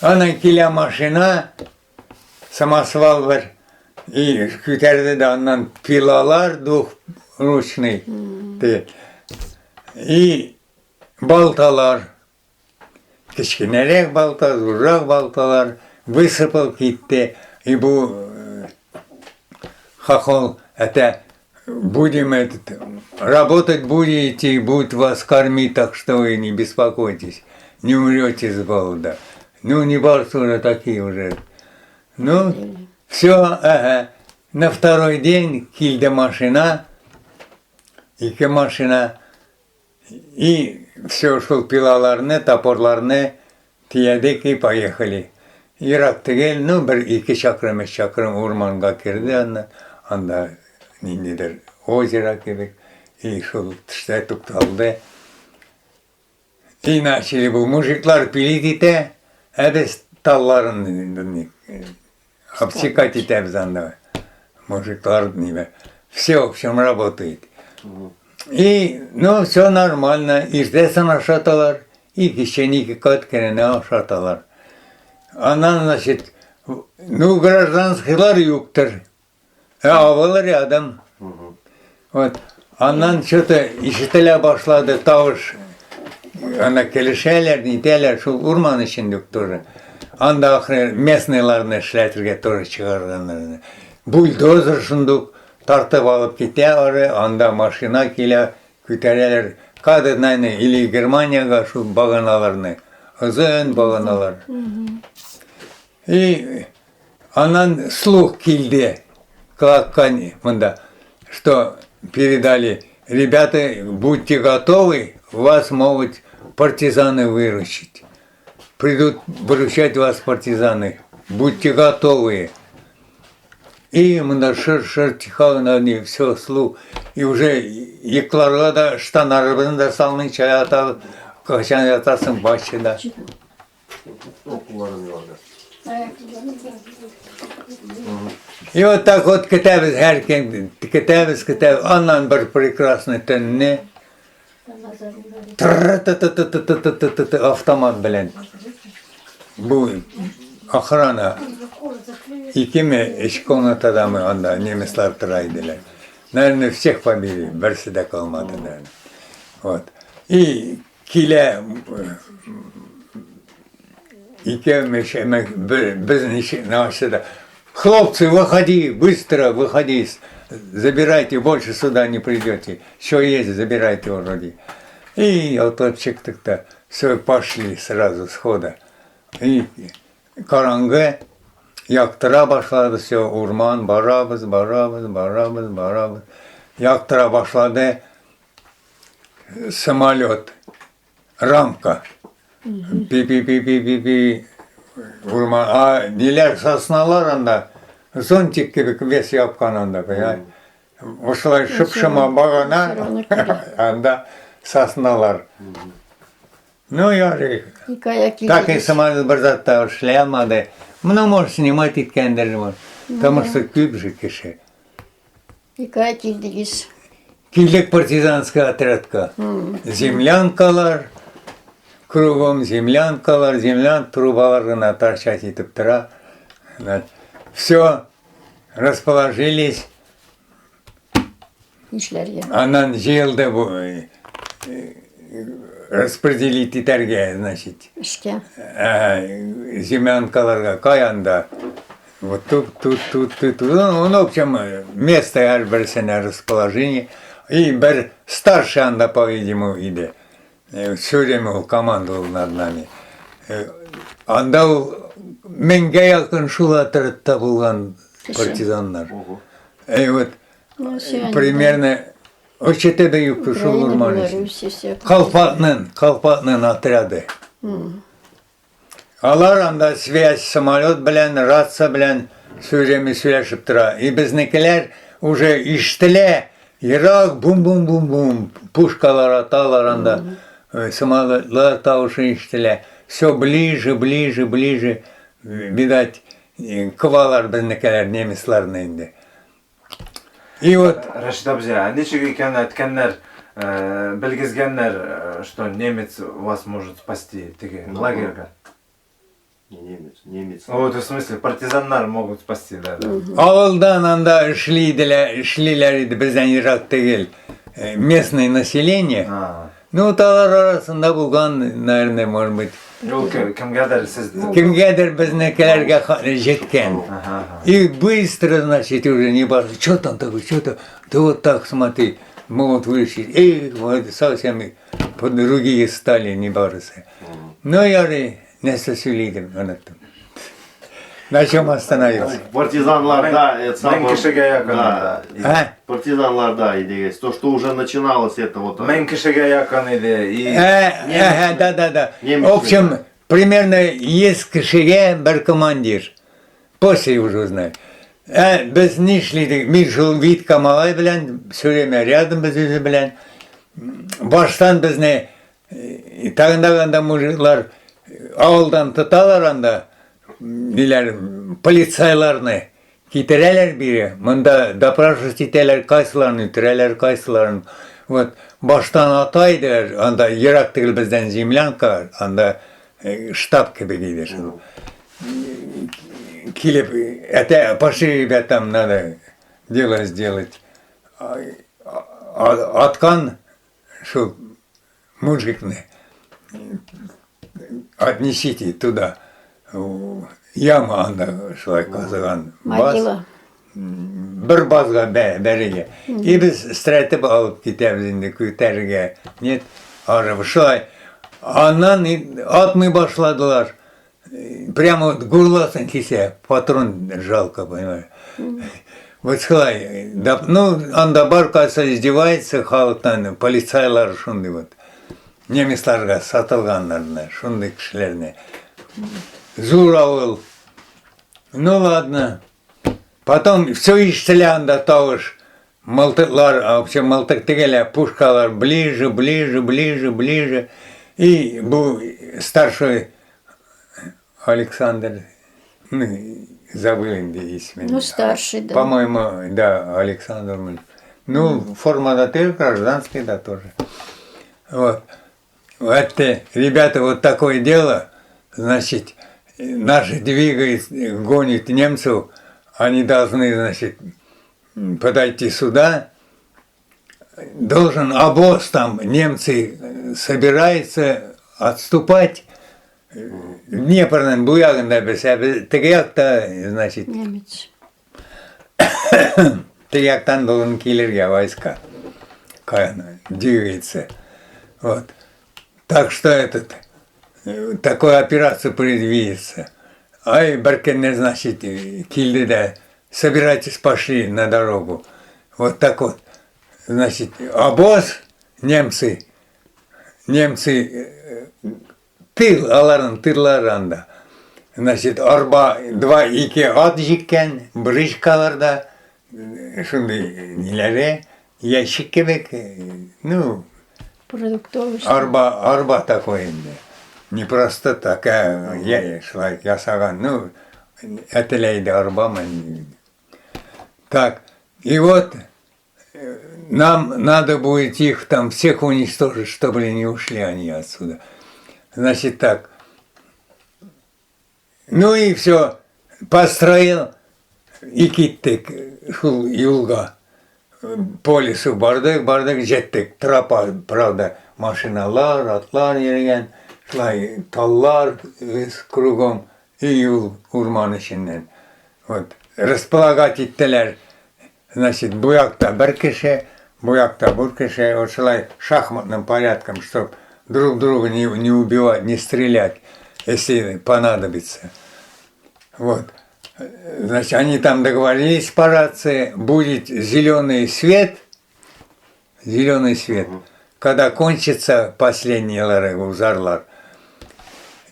Аннан килә машина, самосвал бер, и күтәрде дә аннан пилалар двухручный. И балталар. Кечкенәрәк балта, зуррак балталар высыпал китте. И бу хохол, это будем этот, работать будете, будут вас кормить, так что вы не беспокойтесь, не умрете с голода. Ну, не барсы уже такие уже. Ну, все, ага. На второй день килде машина, ике машина, и все, шул пилаларны, топорларны төядек и поехали. Ерак түгел, ну, бер ике чакрым, өч чакрым урманга керде анда, анда ниндидер озеро кебек, и шул төштә тукталды. И начали бу мужиклар пилить итә, ә без талларын обсекать итәбез анда. Мужиклар ниме. Все, в общем, работает. И, ну, все нормально. Иртәсен ашаталар, и кичен ике кат көненә ашаталар. Аннан, значит, ну, гражданскийлар юктыр. Ә авыл рядом. Вот. Аннан что-то ишетелә башлады тавыш. Ана килешәләр, нитәләр, шул урман эчендә үк тоже. Анда ахры местныйларны эшләтергә тоже чыгарганнар. Бульдозер шундук тартып алып китә ары, анда машина килә, күтәрәләр. Кадр, наверное, или Германиягә шул баганаларны. Озын баганалар. И аннан слух килде колакка монда, что передали: ребята, будьте готовы, вас могут партизаны выручить. Придут выручать вас партизаны, будьте готовы. И монда шыр-шыр тихо, не все слух. И уже йокларга да штаннарыбызны да салмыйча ятабыз. Кайчан ятасың башында. Ну, кулларын юарга. И вот так вот көтәбез һәркем, көтәбез, көтәбез. Аннан бер прекрасный төнне тр-т-т-т-т-т-т-т автомат белән. Бу охрана икеме, өч комнатадамы анда немецлар тора иделәр. Наверное, всех побили, берсе дә калмады, наверное. Вот. И килә икәү безнең ишекне ачты да, хлопцы, выходи, быстро выходи, забирайте, больше сюда не придете, что есть, забирайте вроде. И атып чыктык та, все, пошли сразу схода. И караңгы, яктыра башлады, все, урман, барабыз, барабыз, барабыз, барабыз. Яктыра башлады, самолет, рамка. Пи-пи-пи-пи-пи-пи. Урман, а ниләр сосналар анда, зонтик кебек вес япкан анда, понимаешь? Ошолай шып-шыма багана, анда сосналар. Ну, ярый. Так и самолет бер зат та эшли алмады. Моны, может, снимать иткәндер, может. Потому что күп же кеше. Икая килдегез. Килдек партизанский отрядка. Землянкалар, кругом землянкалар, землян трубалар гына торчать итеп тора. Все, расположились. Нишләргә? Аннан җыелды бу распределить итәргә, значит. Эшкә. Землянкаларга каянда. Вот тут, тут, тут, тут, тут. Ну, в общем, место һәрберсенә расположение. И бер старший анда, по-видимому, иде. Все время ул командовал над нами. Анда ул меңгә якын шул отрядта булган партизаннар. И вот Ну, все они, примерно очетеде юк да. шул Украина, урман эчендә. Беларусь, все. Колпакның отряды. Алар анда связь самолет белән, рация белән все время сөйләшеп тора. И безнекеләр уже ишетелә, ерак бум-бум-бум-бум, пушкалар аталар анда, самолетлар тавышы ишетелә. Все ближе, ближе, ближе, видать, кывалар безнекеләр немецларны инде. И вот Рәшит абзый, ә ничек икән әйткәннәр, белгезгәннәр, что немец вас может спасти теге Ну, лагерьга? Не немец, немец. Вот, в смысле, партизаннар могут спасти, да, да. Авылдан анда эшли иделәр, эшлиләр иде, бездән ерак түгел. Местное население. А. Ну, вот алар арасында булган, наверное, может быть, Ул кемгәдер сез... кемгәдер безнекеләргә җиткән. Ага, ага. И быстро, значит, уже не важно, что там такое, что то Да вот так, смотри, могут вылечить. И вот совсем под другие стали не барысы. Ну, ярый, нәрсә сөйлидем, оныттым. На чем остановился? Партизанларда, это Мең самое... кешегә якын Да. иде. А? Партизанларда идегез. То, что уже начиналось, это вот... Мең кешегә якын иде. И Да, да, да. Немец. В общем, примерно йөз кешегә бер командир. После уже узнаю. Ә, без нишлидек? Мин шул Витка малай белән все время рядом без үзе белән. Баштан безне тагында анда мужиклар авылдан тоталар анда ниләр полицайларны китерәләр бире. Монда допрашивать итәләр, кайсыларын үтерәләр, кайсыларын. Вот баштан ата иделәр, анда ерак түгел бездән землянка, анда штаб кебек иде шул. Килеп, это пошли, ребят, там надо дело сделать. Аткан шул мужикны отнесите туда. Яма анда шулай казыган. Баз, Могила. бер базга бәрергә. И без стрәтеп алып китәбез инде күтәрергә. Нет, ары шулай. Аннан атмый башладылар. Прямо вот горлосын кисә, патрон жалко, понимаешь. Вот шулай. Да, ну, анда бар кайсы издевается халыктан, полицайлар шундый вот. Немецларга сатылганнарны, шундый кешеләрне. Зур авыл. Ну ладно. Потом все ишетелә анда тавыш. Мылтыклар, вообще мылтык түгел, пушкалар ближе, ближе, ближе, ближе. И бу старший Александр, ну, Забыл инде исемен. Ну, старший, да. По-моему, да, Александр. Ну, форма да гражданский, да, тоже. Вот. Вот, ребята, вот такое дело, значит, наши двигают, гонят немцев, они должны, значит, подойти сюда, должен обоз там, немцы собираются отступать, Днепрның бу ягында без, ә без теге якта, значит, Немец. Теге яктан должен килергә войска. Каян двигается. Вот. Так что этот, такую операцию предвидится. Ай, беркөнне, значит, килде дә, собирайтесь, пошли на дорогу. Вот так вот. Значит, обоз немцы, немцы тыл, аларның тыллары анда. Значит, арба, два, ике ат җиккән, бричкаларда, шундый ниләре, ящик кебек, ну, Продуктовый. Что ли? Арба, арба такой инде. Не просто так, а я шулай ясаган, ну, әтеләйде арбамы. Так, и вот нам надо будет их там всех уничтожить, чтобы не ушли они отсюда. Значит так. Ну и все, построил и киттек шул юлга. По лесу бардык, бардык, җиттек. Тропа, правда, машиналар, атлар йөргән, шулай таллар кругом и юл урман эченнән. Вот. Располагать иттеләр. Значит, бу якта бер кеше, бу якта бер кеше, вот шулай шахматным порядком, чтоб друг друга не убивать, не стрелять, если понадобится. Вот. Значит, они там договорились по рации, будет зеленый свет, когда кончится последний узарлар.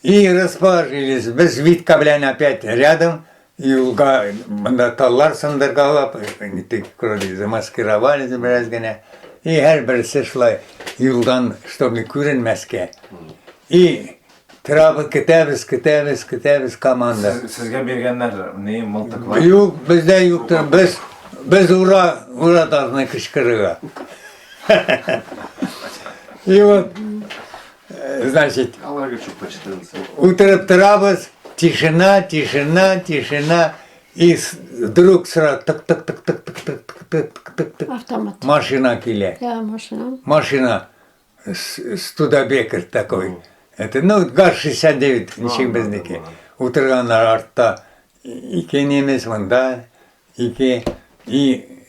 И расположились, без Витка белән опять рядом, юлга монда таллар сындыргалап, тик вроде замаскировались бераз генә. И һәрберсе шулай юлдан, чтобы күренмәскә. И торабыз, көтәбез, көтәбез, көтәбез команда. Сезгә биргәннәр ни мылтыклар? Юк, бездә юктыр. Без ура, ура должны кычкырырга. И вот, значит, Аларга что по 14. утырып торабыз, тишина, тишина, тишина. И вдруг сразу тык тык тык тык тык тык тык тык тык тык. Автомат. Машина килә. Да, машина. Машина Студебекер такой. Это, ну, ГАЗ-69, ничек безнеке. Утырганнар артта ике немец, монда ике. И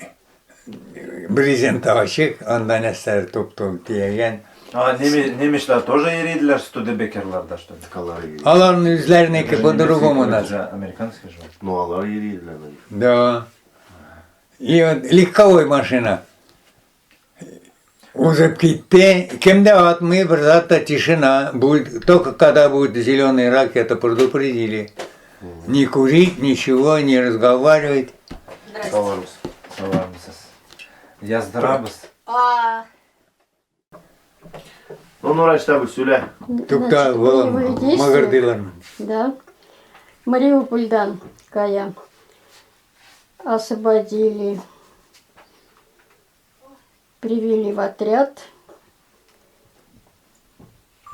брезент ачык, анда нәрсәләр туп-туп төягән. А, немецлар тоже йөриделәр Студебекерларда, что ли? Алар йөри. Аларның үзләренеке по-другому надо. Американский же. Ну, алар йөриделәр на них. Да. И вот легковой машина. Узып китте. Кемдә атмый, бер зат тишина. Будет, только когда будет зеленый ракета, предупредили. Не курить, ничего, не разговаривать. Аларбыз. Саламсыз. Яздырабыз. А, Ну, Нурач абый, сөйлә. Тукта, Значит, балам, боевые действия. мыгырдыйлар. Да. Мариупольдан Кая освободили, привели в отряд.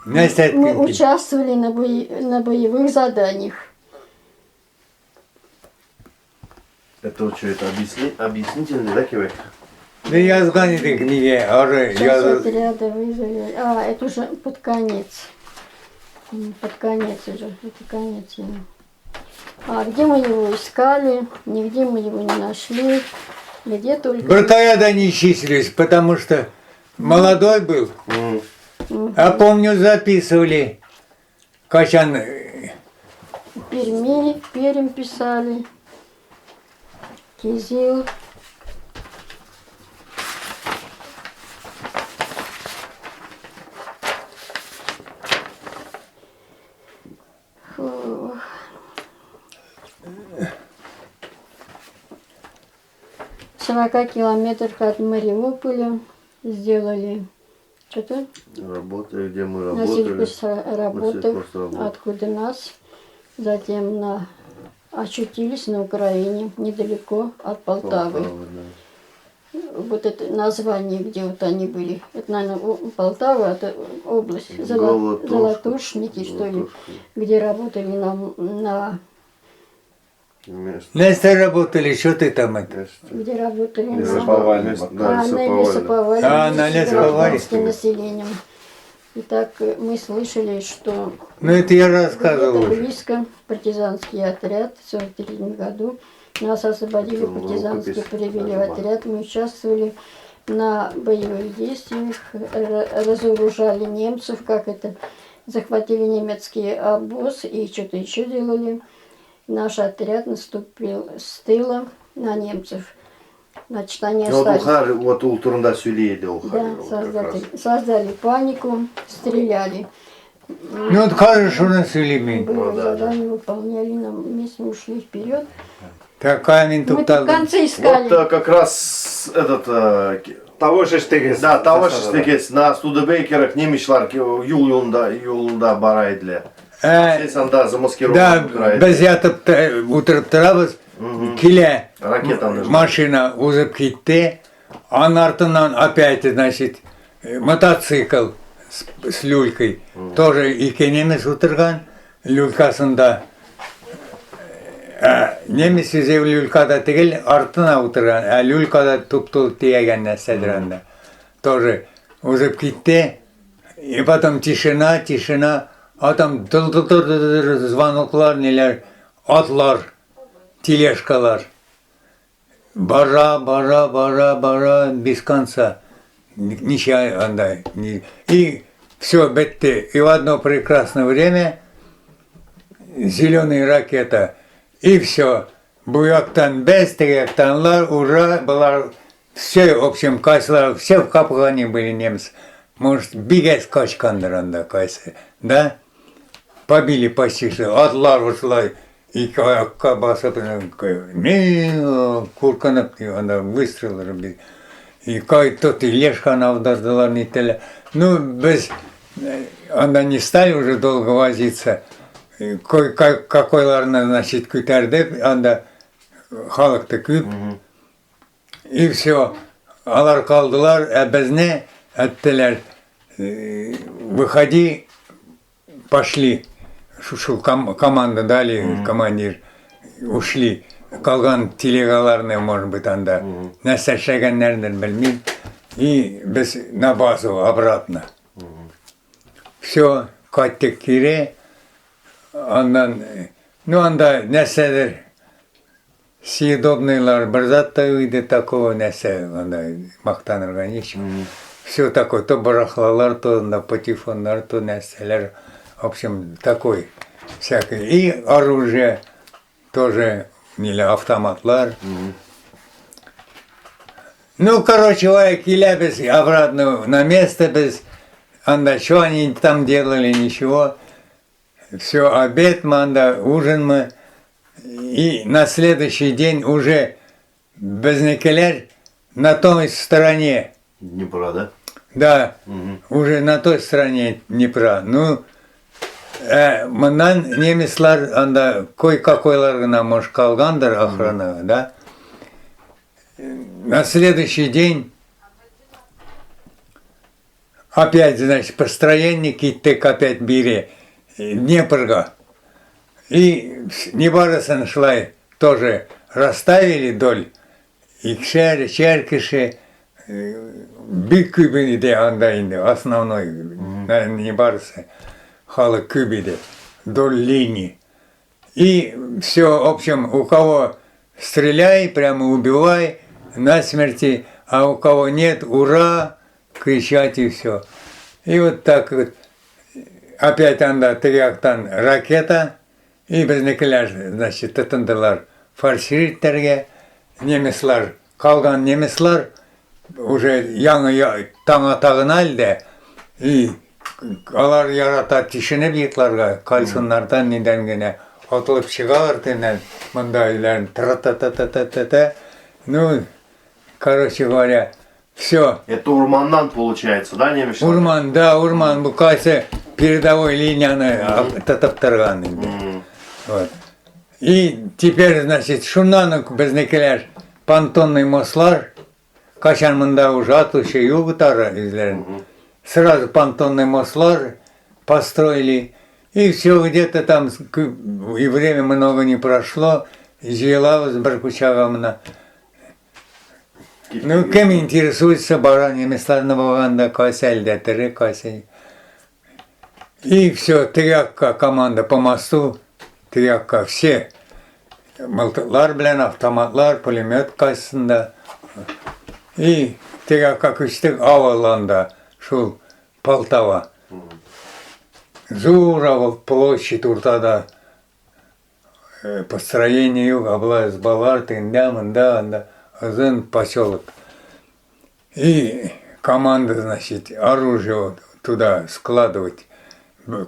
Нәрсә Мы әйткән ки? участвовали на боевых заданиях. Это вот что, это объяснительный, да, кебек? Да язган идек нигә, ары Часть язы. отряда вызвали. А, это уже под конец. Под конец уже. Это конец. Ему. А где мы его искали? Нигде мы его не нашли. Где только... Беркая да не числились, потому что молодой был. А помню, записывали. Качан Перми, Пермь писали. Кизил. Фу. В 40 километрах от Мариуполя сделали что-то Работали, где мы на работали. сельхозработах, сельхозработах. откуда нас, затем на Очутились на Украине, недалеко от Полтавы. Вот это название, где вот они были. Это, наверное, Полтава, это область. Золотушники, что ли, где работали на Нәрсә работали, что ты там это? Где работали на... Лесоповальный. Да, а, на лесоповале. А, на лесоповале. С населением. Итак, мы слышали, что... Ну, это я рассказывал уже. Близко партизанский отряд в 1943 году. Нас освободили партизанские, привели в отряд. Мы участвовали на боевых действиях, разоружали немцев, как это, захватили немецкий обоз и что-то еще делали. Наш отряд наступил с тыла на немцев. Значит, они ну, остались... Вот ул турында сөйли иде ул. Да, создали панику, стреляли. Ну, вот хорошо насыли мин. Боевое задание выполняли, нам вместе ушли вперед. Такая мин Мы тут концы искали. Вот как раз этот... Тавыш ишетегез. Да, тавыш ишетегез. На Студебекерах немецлар юл юлында, юлында бара иделәр. Сез анда замаскирован Да, без ятып утырып торабыз. Килә машина узып китте. Аның артыннан опять, значит, мотоцикл с люлькой. Тоже ике немец утырган люлькасында. Ә, немец үзе люлькада түгел, артына утырган, ә люлькада туп-тулы төягән нәрсәдер анда. Тоже узып китте. И потом тишина, тишина, а там дыл дыл дыл дыл звоноклар, ниләр, атлар, тележкалар. Бара, бара, бара, бара, без конца. Ничә анда. И все, бетте. И в одно прекрасное время зеленая ракета. И все. Бу яктан без, теге яктанлар, ура, болар все, в общем, кайсылар, все в капкане были немцы. Может, бик әз качкандыр анда кайсы, да? Побили почти что, атлар шулай ике аякка басып, куркынып, анда выстреллар бит. И кай-то тележканы аудардылар, ниттеләр. Ну, без анда не стали уже долго возиться. Какойларны, значит, күтәрдек, анда халык та күп. И все. Алар калдылар, ә безне әттеләр. Выходи, пошли. Шул команда дали, командир. Ушли. Калган телегаларны, может быть, анда. Нәрсә эшләгәннәрендер, белмим. И без на базу обратно. Все, кайттык кире. Аннан, ну, анда нәрсәдер съедобныйлар бер зат та юк иде, такого нәрсә анда мактанырга ничек. Все такое, то барахлалар, то анда патефоннар, то нәрсәләр. В общем, такой всякий. И оружие тоже, или автоматлар. Ну, короче, ой, киләбез обратно на место без. Анда что они там делали, ничего. Все, обед мы, анда, ужин мы. И на следующий день уже безнекеләр на той стороне. Днепра, да? Да, уже на той стороне Днепра. Ну, моннан немецлар анда кой-какойлар гына, может, калгандыр охрана, да? На следующий день опять, значит, построение киттек опять бире Днепрга. И нибарысын шулай тоже расставили доль. Икшәр, өчәр кеше бик күп иде анда инде, основной, нибарысы халык күп иде. Вдоль линии. И все, в общем, у кого стреляй, прямо убивай на смерти, а у кого нет, ура, кричать и все. И вот так вот опять анда теге яктан ракета, и безнекеләр, значит, тотындылар форсировать итәргә. Немецлар, калган немецлар уже яңа таң ата гына әле дә, и алар ярата тишенеп йокларга, кальсоннардан нидән генә атылып чыгалар төннән, монда өйләрен тра-та-та-та-та-та. Ну, короче говоря, все. Это урманнан получается, да, немецлар? Урман, да, урман. Бу кайсы передовой линияны тотып торган инде. Вот. И теперь, значит, шуннан ук безнекеләр понтонный мостлар, качан монда уже атучы юк тары үзләрен. Сразу понтонный мостлар построили. И все, где-то там, и время много не прошло, җыелабыз бер кучага менә. Ну, кем интересуется, бара немецларны булганда, кайсы әлдә тере, кайсы. И все, теге команда по мосту, теге все. Мылтыклар белән, автоматлар, пулемет кайсысында. И теге күчтек авыл анда, шул Полтава. Зур авыл, площадь уртада. Построение юк, абла избалар, тегендә, монда, анда. Озын поселок. И команда, значит, оружие вот туда складывать.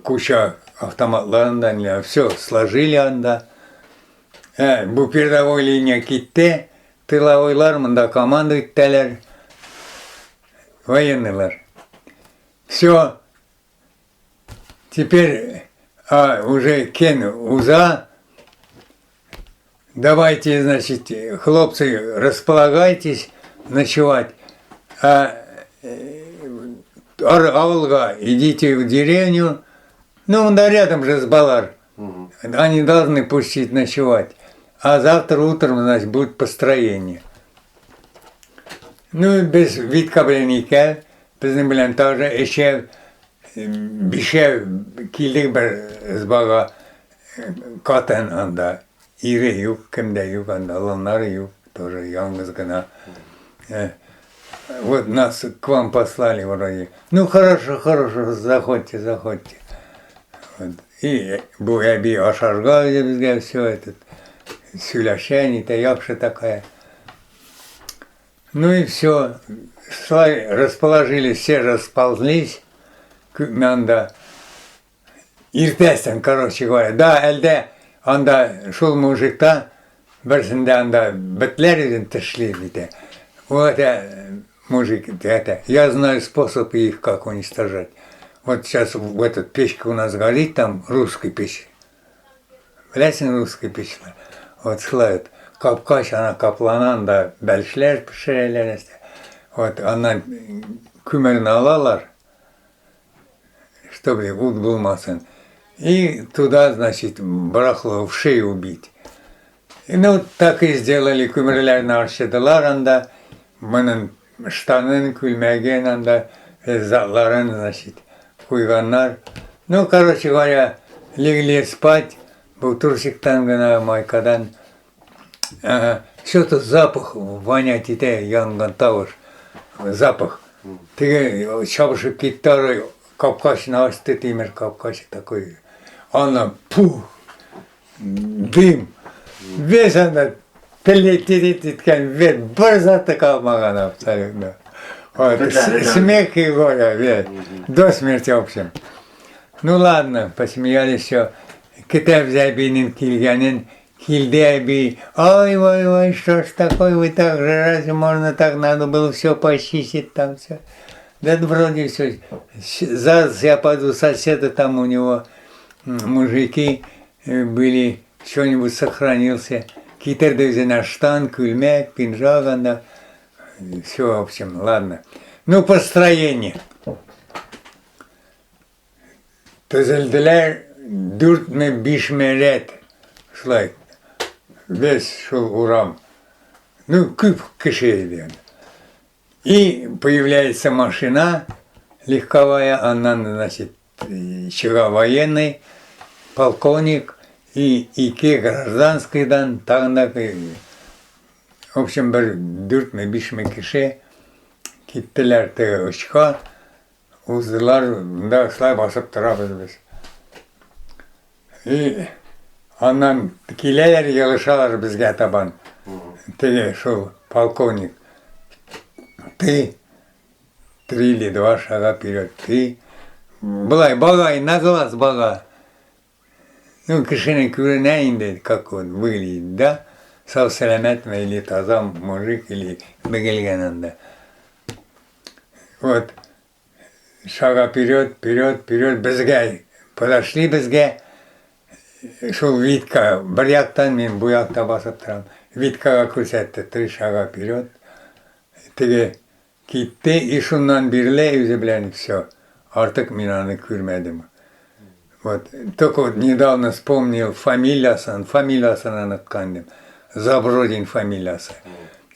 Куча автоматларын все сложили анда. Бу передовой линия китте, тыловойлар монда команда иттеләр. Военныйлар. Все. Теперь уже Кен уза. Давайте, значит, хлопцы, располагайтесь ночевать. А авылга идите в деревню. Ну, да рядом же с Балар. Они должны пустить ночевать. А завтра утром, значит, будет построение. Ну, без Витка белән икәү, безнең белән тоже өчәү, бишәү килдек бер избага. Катын анда, ире юк, кем дә юк анда, оланнары юк, тоже ялгыз гына. Вот нас к вам послали вроде. Ну, хорошо, хорошо, заходите, заходите. Вот. И бу әби ашарга безгә все этот сөйләшә, нитә, яхшы такая. Ну и все. Расположились, все расползлись. Анда иртәсен, короче говоря. Да, әлдә анда шул мужикта берсендә анда бетләр үзен тешли бит. Вот мужик, это, я знаю способ их как уничтожать. Вот сейчас в этот печка у нас горит, там русский печь. Беләсең русский печь? Вот шулай капкач ана каплана, анда бәлешләр пешерәләр нәрсә. Вот аннан күмерне алалар, чтобы ут булмасын. И туда, значит, барахло в шею убить. И, ну, так и сделали, күмерләрне арчыдылар анда, моның штанын, күлмәген анда, затларын, значит, куйганнар. Ну, короче говоря, легли спать, бу трусиктан гына, майкадан. Ага. Что-то запах вонять итә, янган тавыш. Запах. Теге чабышып китте ары, капкачын ачты, тимер капкач такой. Ана пух, дым. Весь анда прилетит иткән, бер заты калмаган абсолютно. Вот, смех и горе, весь. До смерти, в общем. Ну ладно, посмеялись все. Көтәбез әбинең килгәнен. Килде әби. Ой, ой, ой, что ж такое, вы так же, разве можно так, надо было все почистить там все. Да вроде все. Зараз я пойду соседа, там у него мужики были, что-нибудь сохранился. Китерде үзенә штан, күлмәк, пинжак анда. Все, в общем, ладно. Ну, построение. Төзелделәр дүртме, бишме рәт. Шулай. Весь шул урам. Ну, күп кеше иде. И появляется машина легковая, аннан, значит, чыга военный, полковник и ике гражданскийдан, тагын да, в общем, бер дүртме, бишме кеше киттеләр теге очка, уздылар, монда шулай басып торабыз без. И аннан киләләр, елышалар безгә табан. Теге шул полковник. Ты три или два шага вперед. Ты былай бага, на глаз бага. Ну, кешенең күренә инде, как он выглядит, да? Сау сәламәтме или таза мужик, или бөгелгән анда. Вот, шага вперед, вперед, вперед, безгә подошли безгә. Шул Витка бер яктан, мин бу якта басып торам. Виткага күрсәтте, три шага вперед. Теге китте, и шуннан бирле үзе белән все. Артык мин аны күрмәдем. Вот, только вот недавно вспомнил фамилиясын, фамилиясын оныткан идем. Забродин фамилиясы.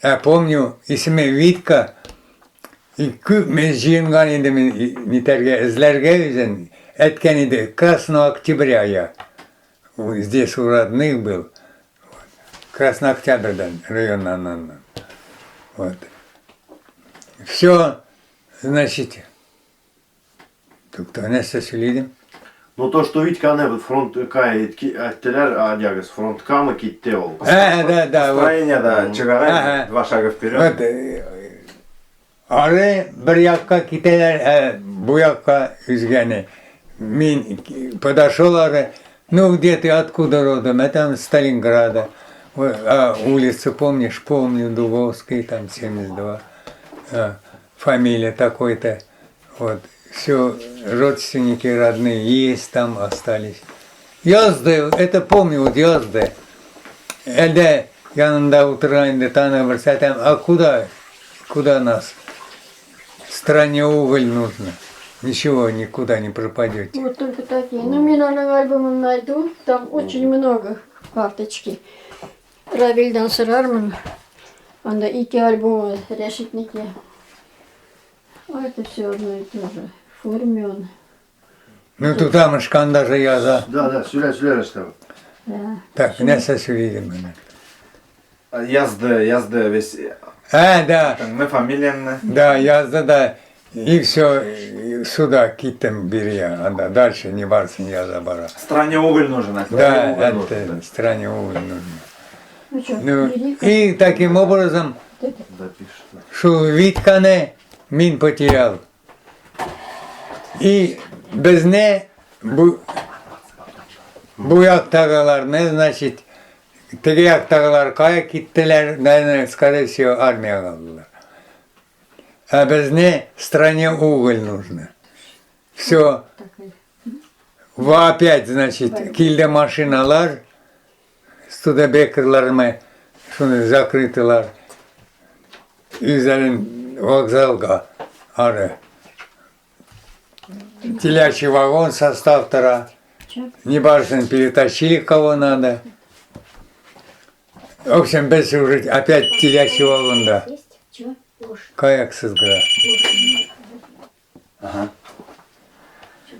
Ә помню, исеме Витка, и күп мен җыенган инде мин нитәргә, эзләргә үзен. Әйткән иде, Красного Октября я. Здесь у родных был. Краснооктябрьдән, районнан. Вот. Все, значит, Тукта, нәрсә сөйлидем? Ну то, что Витька аны фронтка әйттеләр, адягыз, фронткамы китте ул. Ә, да, да. Настроение, да, чыгара, два шага вперед. Вот, ары бер якка китәләр, ә бу якка үзгәне. Мин подошел ары, ну где ты, откуда родом? Я там Сталинграда. А улицу помнишь? Помню, Дубовский, там 72. А, фамилия такой-то. Вот, все, родственники родные есть там остались. Язды, это помню, вот язды. Әлдә янында утырган инде таный бер сәтәм, а куда, куда нас? Стране уголь нужно. Ничего, никуда не пропадете. Вот только такие. Ну, мин аның альбомын найду, там очень много карточки. Равилдән сорармын. Анда ике альбомы Рәшитнеке. А это все одно и то же. Формен. Ну, тутамышкан даже яза. Да, да, сөйлә, сөйлә, Рәшит Да. Так, нәрсә сөйлидем менә? Язды, язды весь. А, да. Мы фамилияңне. Да, язды да. И все, сюда киттем бирия, анда дальше не барсын яза бара. Стране уголь нужен, а Да, уголь нужен. это стране уголь нужен. Ну что, Ну, бери и таким образом, Допишет. шул Витканы мин потерял. И безне бу, бу яктагыларны, значит, теге яктагылар кая киттеләр, наверное, скорее всего, армияга алдылар. А безне стране уголь нужно. Все, такая. опять, значит, килде машиналар, Студебекерларны шуны закрытылар. Үзләрен вокзалга ары. Телячий вагон состав тора. Чё? Не барсын перетащили кого надо. В общем, без уже опять телячий вагонда. Есть? Чё? Каяксыз гра. Ага.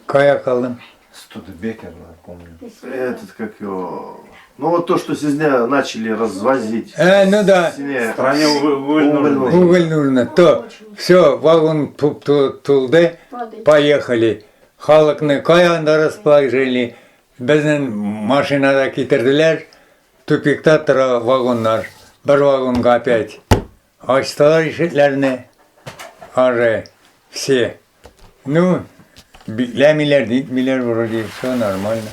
Кая калдым. Студебекер, да, помню. Этот, как его... Ну вот то, что сезне начали развозить. Ну да. Сине- Стране уголь Уголь нужен. нужен. Уголь нужно. То все, вагон тулды. Падает. Поехали. Халыкны кая анда расположили. Безнең машинада китерделәр. Тупикта тора вагоннар. Бер вагонга опять. Ачтылар ишекләрне. Ары все. Ну, бикләмиләр, нитмиләр вроде, все нормально.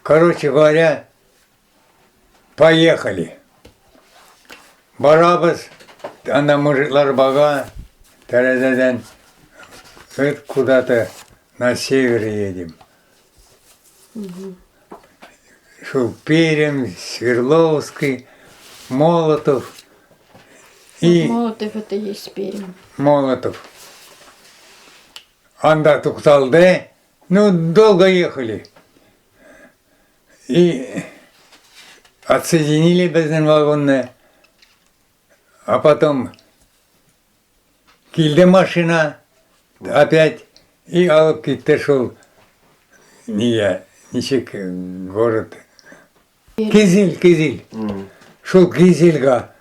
Короче говоря, поехали. Барабыз, анда мужиклар бага, тәрәзәдән это куда-то на север едем. Шул Пермь, Свердловский, Молотов и Молотов это есть Пермь. Молотов. Анда тукталды. Ну, долго ехали. И отсоединили безнең вагонны. А потом килде машина опять и алып китте шул нигә, ничек город. Кизил, Кизил. Шул Кизилга.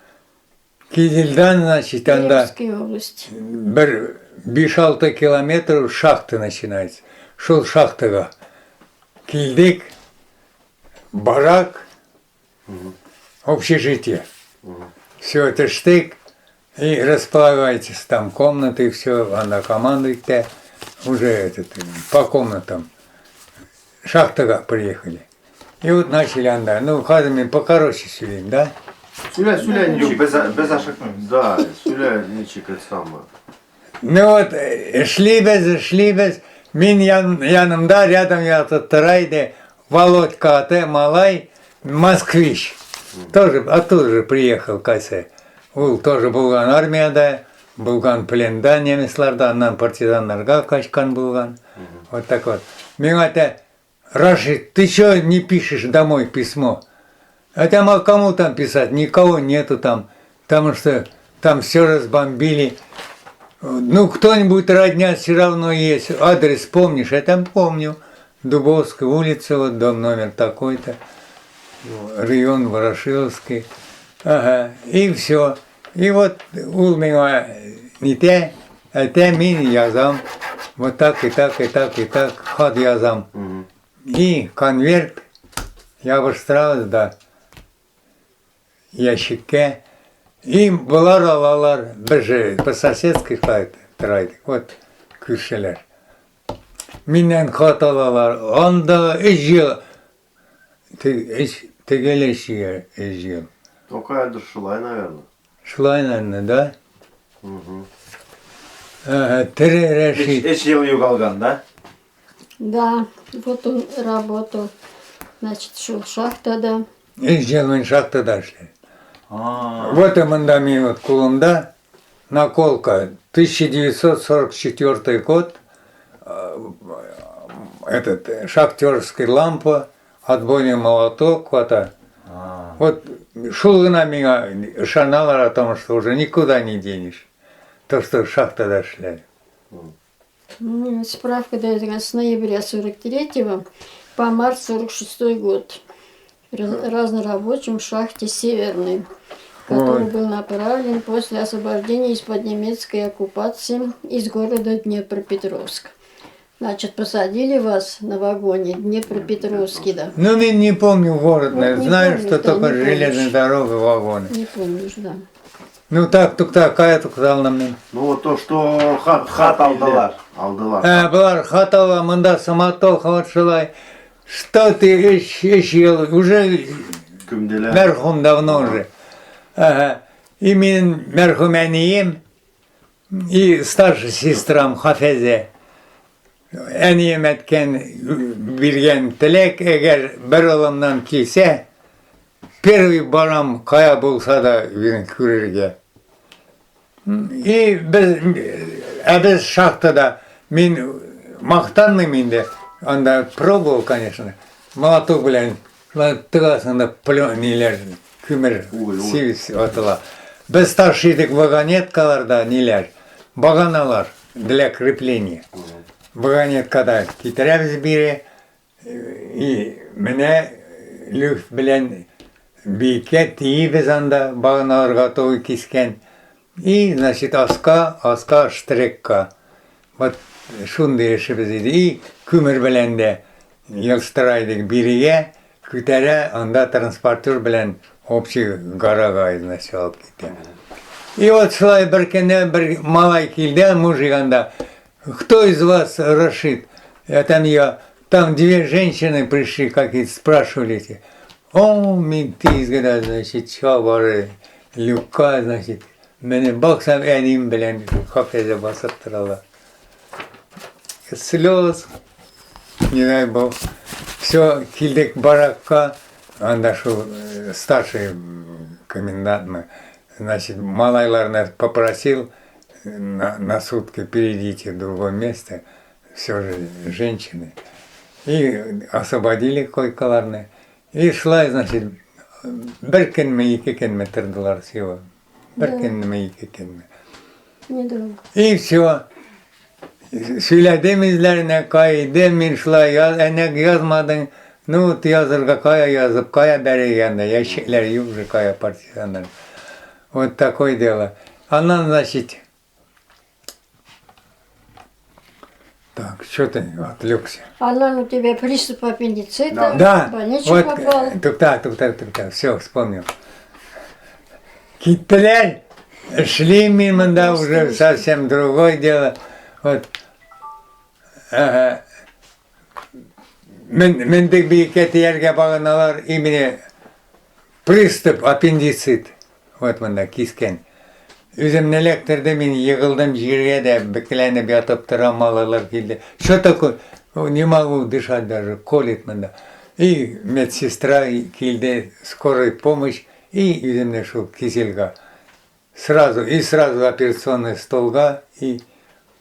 Кизилдан, значит, анда Пермская область. бер 5-6 километр шахта начинается. Шул шахтага килдек, барак, общежитие. Все это штык, и располагайтесь там комнаты, все, она командует, уже этот, по комнатам. Шахтага приехали. И вот начали анда, ну, хазами покороче сөйлим, да? Сөйлә, сөйлә, Юк, ничек. без, без ашыкмыйбыз. Да, сөйлә, ничек это самое. Ну вот, шли без, шли без. Мин янымда, рядом ятып тора иде. Володька аты малай, москвич. Тоже оттуда же приехал кайсы. Ул тоже булган армиядә, булган пленда немецларда, аннан партизаннарга качкан булган. Вот так вот. Миңа әйтә, Рашид, ты чё не пишешь домой письмо? Әйтәм, а кому там писать? Никого нету там. Потому что там все разбомбили. Ну, кто-нибудь родня все равно есть. Адрес помнишь? Я там помню. Дубовская улица, вот дом номер такой-то. Район Ворошиловский. Ага, и все. И вот ул миңа нитә, әйтә, мин язам. Вот так и так и так и так хат язам. И конверт ябыштырабыз да ящиккә. И болар алалар, без же по соседской тора идек, вот күршеләр. Миннән хат алалар, анда өч ел, төгәл өч ел. Тукайдыр шулай, наверное. Шулай, наверное, да? Ага, тере Рәшит. Өч ел югалган, да? Да, вот он работал, значит, шул шахтада. Өч ел мин шахтада эшләдем. Вот и монда мин вот кулымда наколка 1944 год, этот шахтерский лампа, отбойный молоток, вот. Вот шул гына миңа ышаналар о том, что уже никуда не денешь. То, что шахтада эшләдем. Справка дает с ноября 43 по март 46 год. Разнорабочим в шахте Северной, который Ой. был направлен после освобождения из-под немецкой оккупации из города Днепропетровск. Значит, посадили вас на вагоне Днепропетровский, да? Ну, мин не помню город, Вот не знаю, помню, что да, только не помнишь. железная дорога, вагоны. Не помнишь, да. Ну так, тукта, кая тукталдым мин? Ну вот то, что хат, Хат алдылар. Алдылар. Ә, болар хат ала, монда самотох, вот шулай. Что ты өч ел, уже Күмделәр. мәрхүм давно уже. Ага. И мин мәрхүм әнием, и старшая сестрам Хафезе. Әнием әйткән, биргән теләк, әгәр бер улымнан килсә, первый барам, кая булса да үзен күрергә. И без, ә без шахтада, мин мактанмыйм инде, анда пробовал, конечно, молоток белән шулай тыгасың да ниләр, күмер Уголь, уголь. сивис атыла. Без ташый идек вагонеткаларда ниләр, баганалар для крепления. Вагонеткада китерәбез бире, и менә люфт белән биеккә тиебез анда, баганалар готовый кискән. И, значит, аска, аска штрекка. Вот шундый эшебез иде. И күмер белән дә елштыра идек бирегә, күтәрә, анда транспортер белән общий горага, значит, алып китә. И вот шулай бер көнне бер малай килде, мужик анда. Кто из вас Рашид? Я там я, там две женщины пришли, какие-то спрашивали эти. О, мин тиз генә, значит, чабары, люкка, значит, мине баксам, әнием белән Хафезе басып торалар. Слез, не дай бог. Все, килдек баракка, анда шул старший комендантны, значит, малайларны попросил на сутки перейдите в другое место, все же женщины. И освободили койкаларны. И шла, значит, бер көнме, ике көнме тордылар всего. Бер көнме, ике көнме. Недолго. И все. Сөйләдем үзләренә, кайдым мин шулай, әнәк язмадың. Ну, вот язырга кая язып, кая бәрергә анда, ящиклар юк же, кая партизаннар. Вот такое дело. Аннан, значит, так, что ты отвлекся? Аннан у тебя приступ аппендицита, Да, в больницу вот, попал. Тукта, тукта, тукта, все, вспомнил. Киттеләр, шли мимо, да, уже совсем другое дело. Вот. Ага. Мендек биеккә тияргә баганалар, именно приступ аппендицит. Вот монда кискен. Үземне эләктерде, мин егылдым җиргә дә, бекләнеп ятып торам, малайлар килде. Что такое? О, не могу дышать даже, колет монда. И медсестра килде, скорая помощь, и үземне шул кизелга. Сразу, и сразу операционный столга, и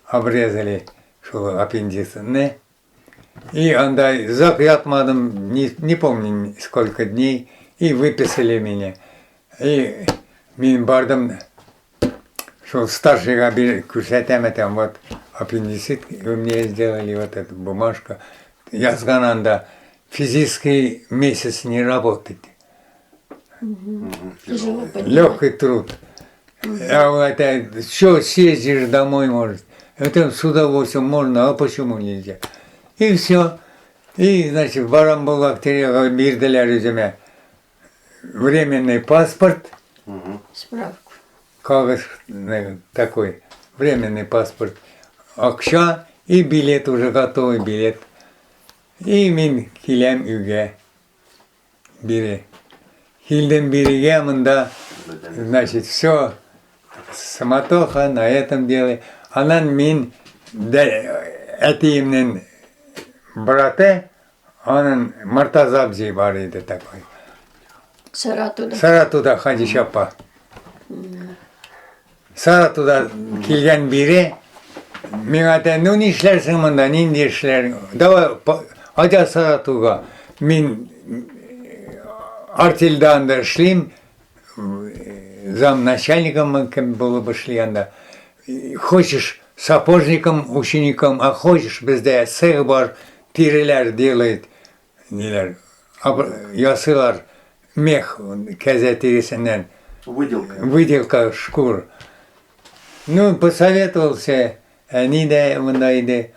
обрезали шул аппендицитны. И анда озак ятмадым, не помню сколько дней, и выписали меня. И мин бардым, шул старшийга күрсәтәм, әйтәм, вот аппендицит вы мне сделали, вот эта бумажка. Язган анда, физический месяц не работать. Тяжело поднимать. Легкий труд. А вот это, что съездишь домой, может. Это с удовольствием можно, а почему нельзя? И все. И, значит, барам бухгалтерияга бирделәр үземә временный паспорт, Справку. Кәгазь такой, временный паспорт, акча и билет уже готовый билет. И мин киләм өйгә бире. Килдем бирегә монда, значит, все, суматоха на этом деле. Аннан мин әтиемнең браты, аның Мортаза абзый бар иде такой. Саратовда. Саратовда Хадиша апа. Саратовда килгән бире, миңа әйтә, ну нишләрсең монда, нинди эшләр? Давай, айда Саратовга. Мин артельдә анда эшлим, замначальником кем булып эшли анда. Хочешь сапожником, учеником, а хочешь бездә цех бар, тиреләр делает, ниләр, ясыйлар мех кәзә тиресеннән. Выделка. Выделка шкур. Ну, посоветовался, они да, монда иде,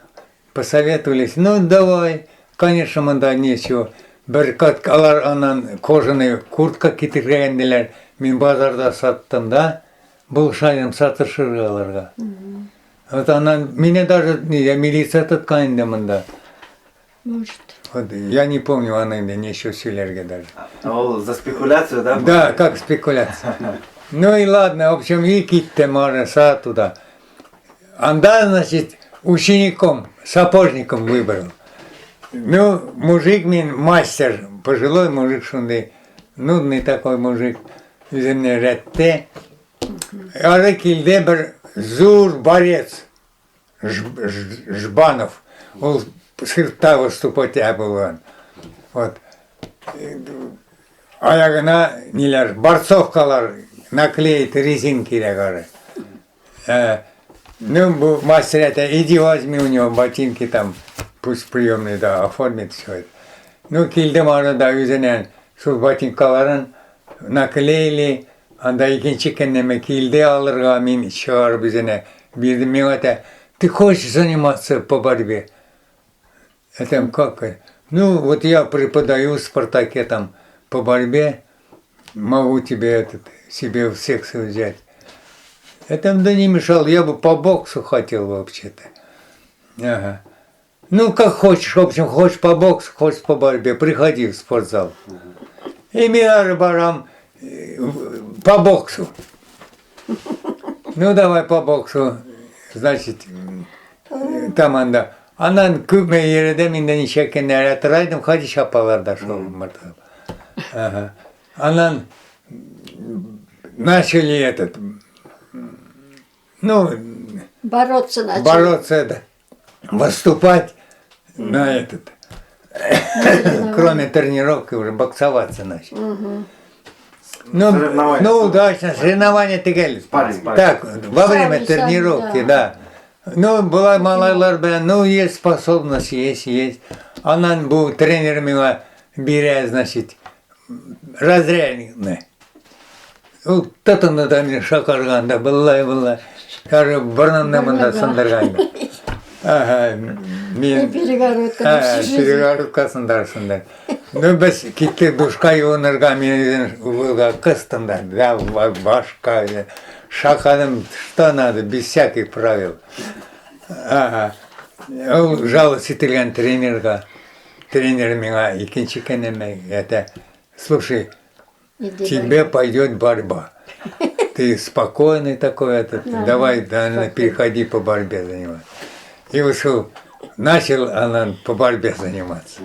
посоветовались, ну, давай, конечно, монда ничего. Бер кат алар аннан кожаный куртка китергәнделәр, мин базарда саттым да, булышайым сатышырга аларга. Вот аннан мине даже не, милиция тоткан инде монда. Может. Вот, я не помню, аны инде ничего сөйләргә даже. Ул за спекуляцию, да? Да, как спекуляция. Ну и ладно, в общем, и киттем ары туда. Анда, значит, учеником, сапожником выбрал. Ну, мужик мин, мастер, пожилой мужик шундый, нудный такой мужик, үземне өйрәтте. Ары килде бер зур борец, Жбанов. Ул циркта выступать булган. Вот. Аягына ниләр, борцовкалар наклеить резинки кирәк. Ну, бу мастер это, иди возьми у него ботинки там, пусть приемный, да, оформит все это. Ну, килдем ары да үзеннән шул ботинкаларын наклеили, анда икенче көнне килде алырга, мин чыгарып үзенә бирдем. Миңа әйтә, ты хочешь заниматься по борьбе? Это как? Ну, вот я преподаю в Спартаке там по борьбе, могу тебе этот, себе в секцию взять. Это да не мешал, я бы по боксу хотел вообще-то. Ага. Ну, как хочешь, в общем, хочешь по боксу, хочешь по борьбе, приходи в спортзал. И мин ары барам по боксу. Ну, давай по боксу. Значит, там анда. Аннан күпме йөрдем, инде ничә көннәр тора идем, Хадиша апаларда шул. Ага. Аннан начали этот, ну, Бороться начали. Бороться, да, выступать на этот, кроме тренировки уже боксоваться начали. Ну, Соревнования. ну, удачно, соревнования түгел. Спарринг. Так, во время Сами, тренировки, сами, да. Ну, была малайлар белән, ну, есть способность, есть, есть. Аннан бу тренер миңа бирә, значит, разрядный. Ул тотынды да мине шакарганда, былай, былай. Короче, борынымны монда Борыныңа. сындырган. Ага, мин И перегородка на всю жизнь. Перегородка сындырсындар. Ну, без киттек душка юынырга, мин үзем угылга кыстым да, да, башка, шакадым, что надо, без всяких правил. Ага. Ул жалость ителгән тренерга. Тренер миңа икенче көнне әйтә, слушай, Иди. Тебе пойдет борьба. Ты спокойный такой этот, Да, давай, наверное, спокойный. переходи по борьбе заниматься. И ушел, начал она по борьбе заниматься.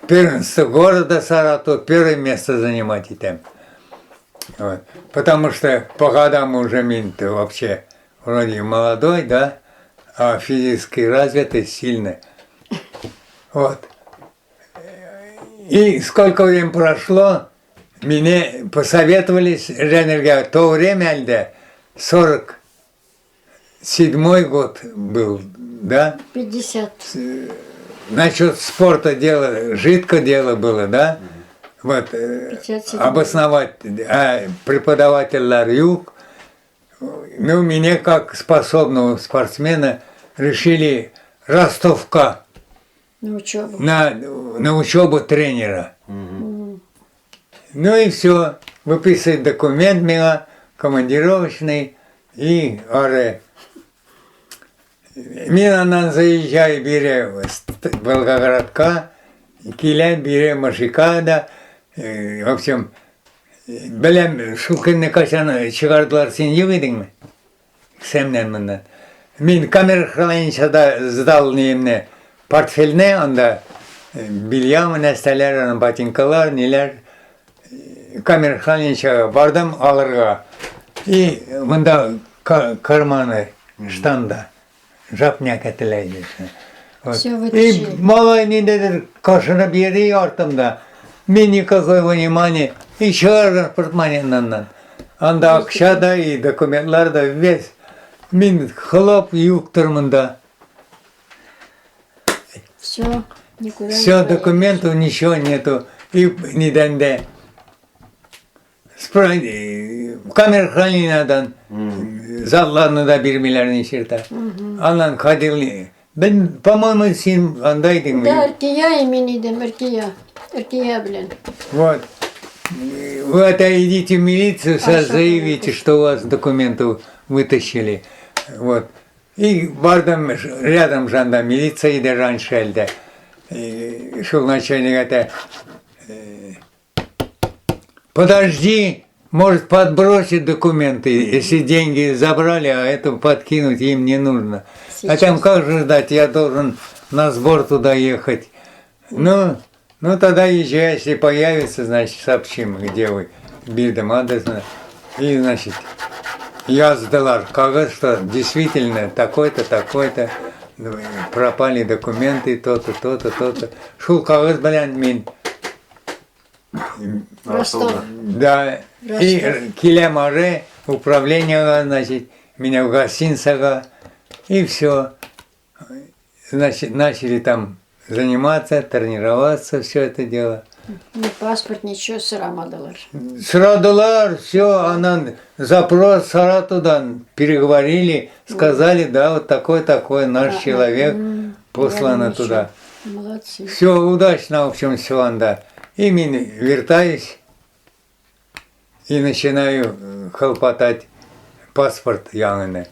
Первенство города Саратова первое место занимать итәм. Вот. Потому что по годам уже мин вообще вроде молодой, да, а физически развитый сильно. Вот. И сколько времени прошло, мне посоветовали Женерга, то время, әлдә, 47-й год был, да? 50. Насчет спорта дело, жидко дело было, да? Вот, 57. Обосновать преподаватель юк. Ну, меня как способного спортсмена решили Ростовка На учебу. на учебу тренера. Ну и все, выписывает документ меня, командировочный, и ары. Мин аннан заезжаю бире Волгоградка, киләм бире машика да, в общем, беләм, шул көнне кайчан чыгардылар, син юк идеңме? Кесәмнән моннан. Мин камера хранилищеда сдал ниемне, портфельне, анда белья, нәрсәләр, аның ботинкалар, ниләр. Камера хранилищега бардым алырга. И монда карманы штанда жапняк ителә иде. Вот. Всё И вытащили. малай ниндидер кашынып йөри артымда. Мин никакое внимание. И чыгарган портмоненнан. Анда акча да и документлар да весь. Мин хлоп юктыр монда. Все, никуда не Все, поедешь. документов ничего нету. И нидән дә. Камера хранениедан затларны да бирмиләр ничерта. Аннан ходил. Бен, по-моему, син анда идеңме? Да, Иркия и мин идем, Иркия. Иркия белән. Вот. Вы это идите в милицию, сейчас А, заявите, что у вас документов вытащили. Вот. И бардым, рядом же анда милиция иде раньше әлдә. И шул начальник это: «Подожди, может, подбросит документы, если деньги забрали, а это подкинуть им не нужно». А там Сейчас. как же ждать, я должен на сбор туда ехать. Ну тогда езжай, если появится, значит, сообщим, где вы. Бирдем адрес. И, значит, яздылар кәгазь, что действительно такой-то, такой-то, ну, пропали документы, то-то, то-то, то-то. Шул кәгазь белән мин, Ростов. Да, и Ростов. киләм ары, управление, значит, меня в гостиницага, и все. Значит, начали там заниматься, тренироваться, все это дело. Ни паспорт, ничего сорамадылар. Сорадылар, все, она запрос Саратовдан переговорили, сказали, да, вот такой-такой наш человек послано Рядом туда. еще. Молодцы. Все удачно, в общем, все анда. И мин вертаюсь и начинаю хлопотать паспорт яңаны.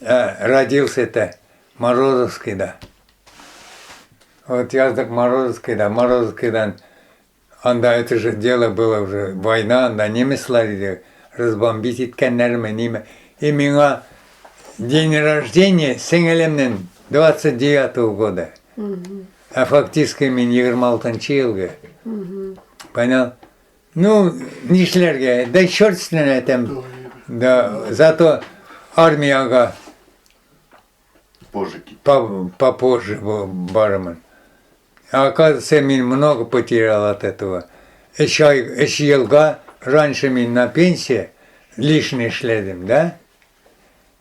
А, родился это Морозовский, да. Вот яздык Морозовский, да, Морозовскийдан. Анда это же дело было уже, война, анда немецлар иде, разбомбить иткәннәрме, ниме. И миңа день рождения сеңелемнең 29-го года. А фактически мин 26 елгы. Понял? Ну, нишләргә, да черт с ним әйтәм. Да, зато армияга Позже кит. Попозже барырмын. А оказывается, мин много потерял от этого. Өч елга раньше мин на пенсии лишний эшләдем, да?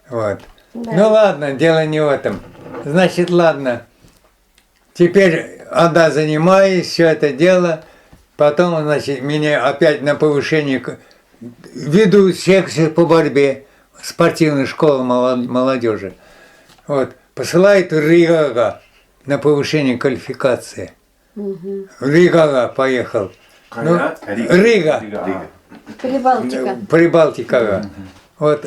Вот. Да. Ну ладно, дело не в этом. Значит, ладно. Теперь анда занимаюсь, все это дело. Потом, значит, меня опять на повышение веду секцию по борьбе, спортивную школу молодежи. Вот. Посылают в Ригага на повышение квалификации. В Ригага поехал. Ну, Кая? Рига. Рига. Прибалтика. Прибалтикага. Вот,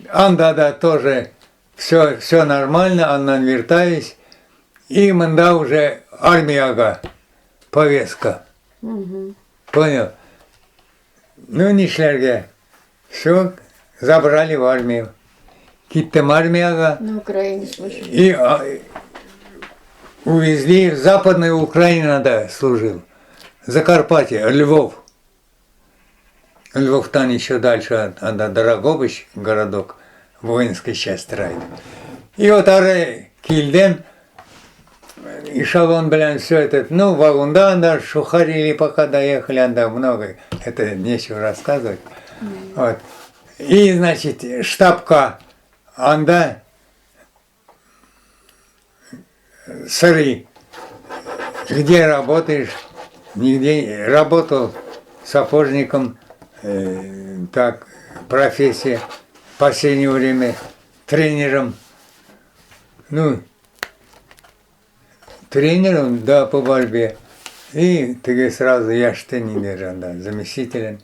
анда да тоже все, все нормально, аннан вертаюсь. И монда уже армияга повестка. Понял? Ну, нишләргә. Все, забрали в армию. Киттем армияга. На Украине слушай. И Увезли в Западную Украину, да, служил. Закарпатье, Львов. Львов там еще дальше, анда Дрогобыч, городок, воинской часть райд. И вот ары килдем, эшелон, блин, все это, ну, вагонда, анда шухарили, пока доехали, анда много, это нечего рассказывать. Вот. И, значит, штабка анда сыры. Где работаешь? Нигде. Работал сапожником, так, профессия. В последнее время тренером. Ну, тренером, да, по борьбе. И ты сразу я что не держал, да, заместителем.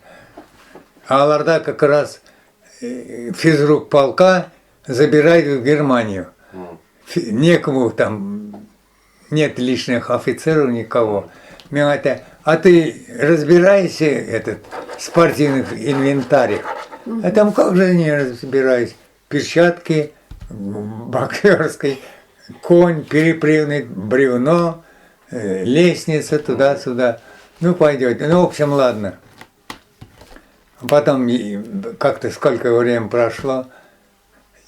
А аларда как раз физрук полка забирают в Германию. Некому там, нет лишних офицеров никого. Миңа әйтә, а ты разбираешься этот, в спортивных инвентарях? А там как же не разбираюсь? Перчатки, боксерский, конь, перепрыгнуть, бревно, лестница туда-сюда. Ну, пойдет. Ну, в общем, ладно. Потом как-то сколько времени прошло,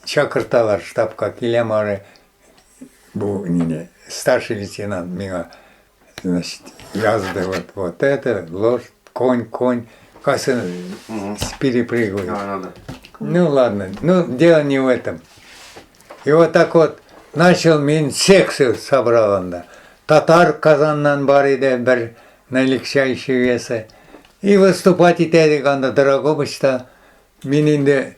чакырталар штабка киләм ары, бу не, старший лейтенант миңа, значит, язды вот, вот это, лошадь, конь, конь, касы перепрыгивает. Ну ладно, ну дело не в этом. И вот так вот начал мин секцию собрал анда. Татар Казаннан бар иде бер на легчайший весы. И выступать итә идек анда Дрогобычта. Мин инде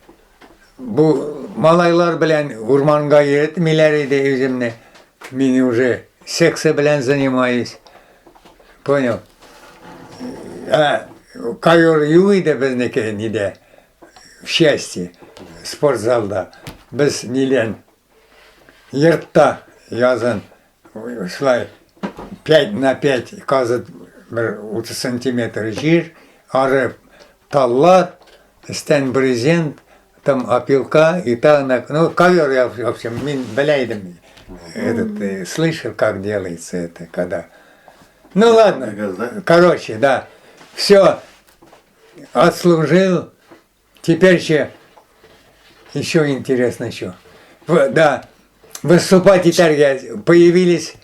бу малайлар белән урманга йөртмиләр иде үземне. Мин уже секция белән занимаюсь. Понял? А ковер юк иде безнеке нидә. В счастье, спортзалда. Без нилән йортта язын шулай 5 на 5 казып бер 30 сантиметр җир, ары таллар, өстән брезент, там опилка и там, ну, ковер я, в общем, мин белә идем. Этот, слышал, как делается это, когда. Ну ладно, короче, да. Все, отслужил. Теперь еще, еще интересно еще. Да, выступать итәргә появились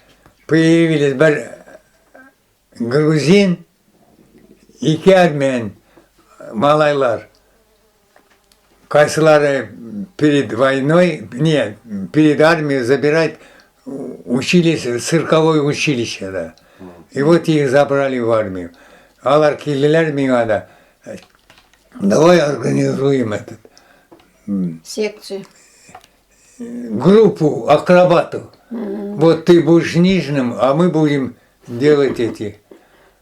бер грузин, ике армян, малайлар. Кайсылары перед войной, не, перед армией забирать, учились в цирковое училище, да. И вот их забрали в армию. Алар килделәр миңа да, давай организуем этот Секцию. Группу акробатов. Вот ты будешь нижним, а мы будем делать эти.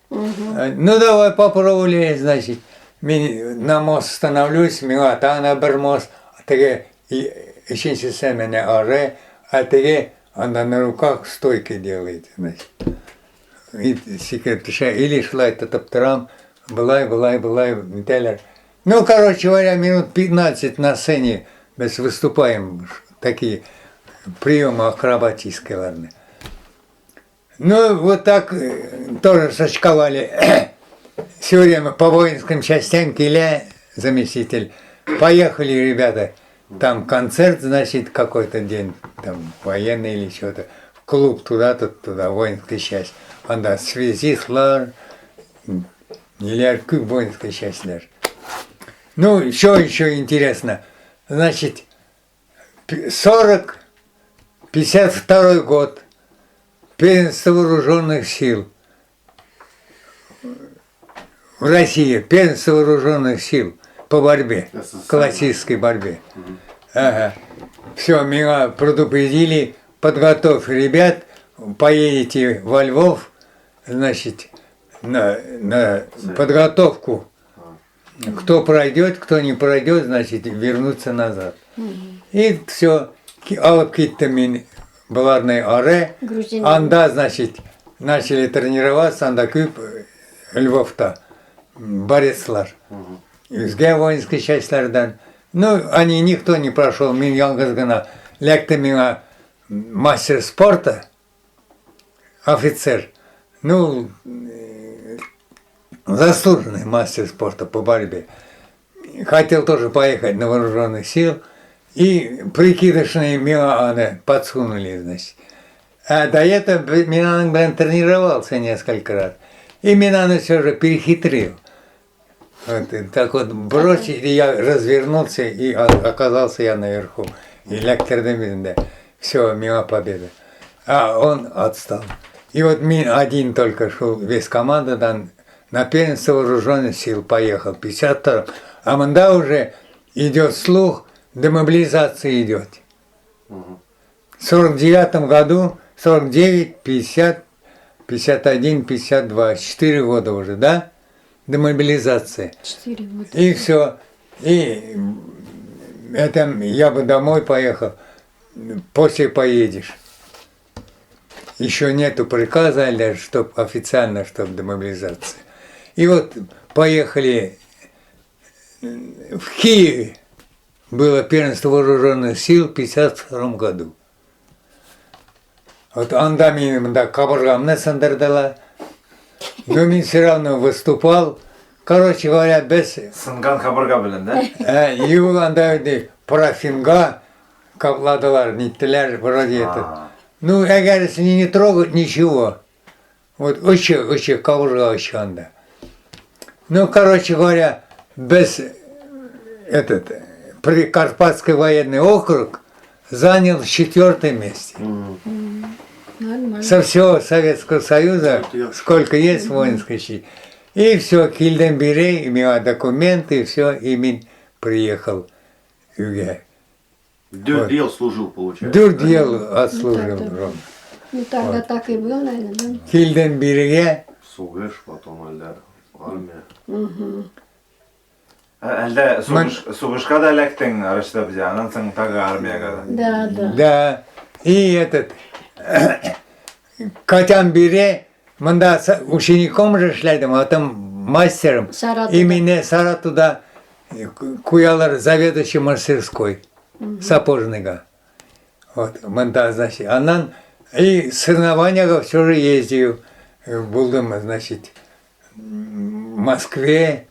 Ну давай попробовали, значит. Мин на мост становлюсь, миңа тагы бер мост, теге өченчесе менә ары, а теге анда на руках стойки делает, значит. И сикереп төшә, или шулай тотып торам, былай, былай, былай, нитәләр. Ну, короче говоря, минут 15 на сцене без выступаем такие приемы акробатические, ладно. Ну, вот так тоже сочковали. Все время по воинским частям килә заместитель. Поехали, ребята. Там концерт, значит, какой-то день, там военный или что-то. В клуб туда-то, туда, воинская часть. Анда связистлар, ниләр, күп воинская частьләр. Ну, еще интересно. Значит, 40, 52 год, первенство вооруженных сил в России, первенство вооруженных сил по борьбе, СССР. Классической борьбе. Ага. Все, меня предупредили, подготовь ребят, поедете во Львов, значит, на подготовку. Кто пройдет, кто не пройдет, значит, вернуться назад. И все, алып киттем мин боларны ары. Грузин. Анда, значит, начали тренироваться, анда күп Львовта борецлар. Үзгә воинский частьләрдән. Ну, они никто не прошел, мин ялгыз гына. Эләкте миңа мастер спорта. Офицер. Ну, заслуженный мастер спорта по борьбе. Хотел тоже поехать на вооруженных сил. И прикидочные миңа подсунули, значит. А до этого мин аның белән тренировался несколько раз. И мин аны все же перехитрил. Вот, и так вот бросили, я развернулся, и оказался я наверху. И эләктердем инде. Все, миңа победа. А он отстал. И вот мин один только шел, весь командадан на первенство вооруженных сил поехал, 52. А монда уже идет слух, демобилизация идет. В 49 году, 49, 50, 51, 52, 4 года уже, да? Демобилизация. 4 года. И все. И это я бы домой поехал, после поедешь. Еще нету приказа, чтоб официально, чтобы демобилизация. И вот поехали в Киеве. Было первенство вооруженных сил в 1952 году. Вот анда минем монда кабыргамны сындырдылар. Но мин все равно выступал. Короче говоря, без Сынган кабырга белән, да? Юк, анда инде парафинга капладылар, ниттеләр, вроде это. Ну, әгәр если не трогать, ничего. Вот очы, очы, кабырга очы анда. Ну, короче говоря, без этот Прикарпатский военный округ занял четвертое место. Нормально. Со всего Советского Союза, Вот сколько есть воинской части. И все, килдем бире, имела документы, и все, и мин приехал өйгә. Дүрт ел служил, получается. Дүрт ел отслужил. Ну, так-то. Ром. Ну тогда так и было, наверное, да? Килдем бирегә, Сугыш, потом әллә армия. Әлдә сугыш, сугышка да эләктең, Рашид абзый, аннан соң тагы армиягә да. Да. Да, и этот, кайтам бире, монда учеником же эшләдем, а там мастером. Саратовда. И мине Саратовда куялар заведующий мастерской сапожныйга. Вот, монда, значит, аннан и соревнованияга все же ездил. Булдым, значит, в Москве,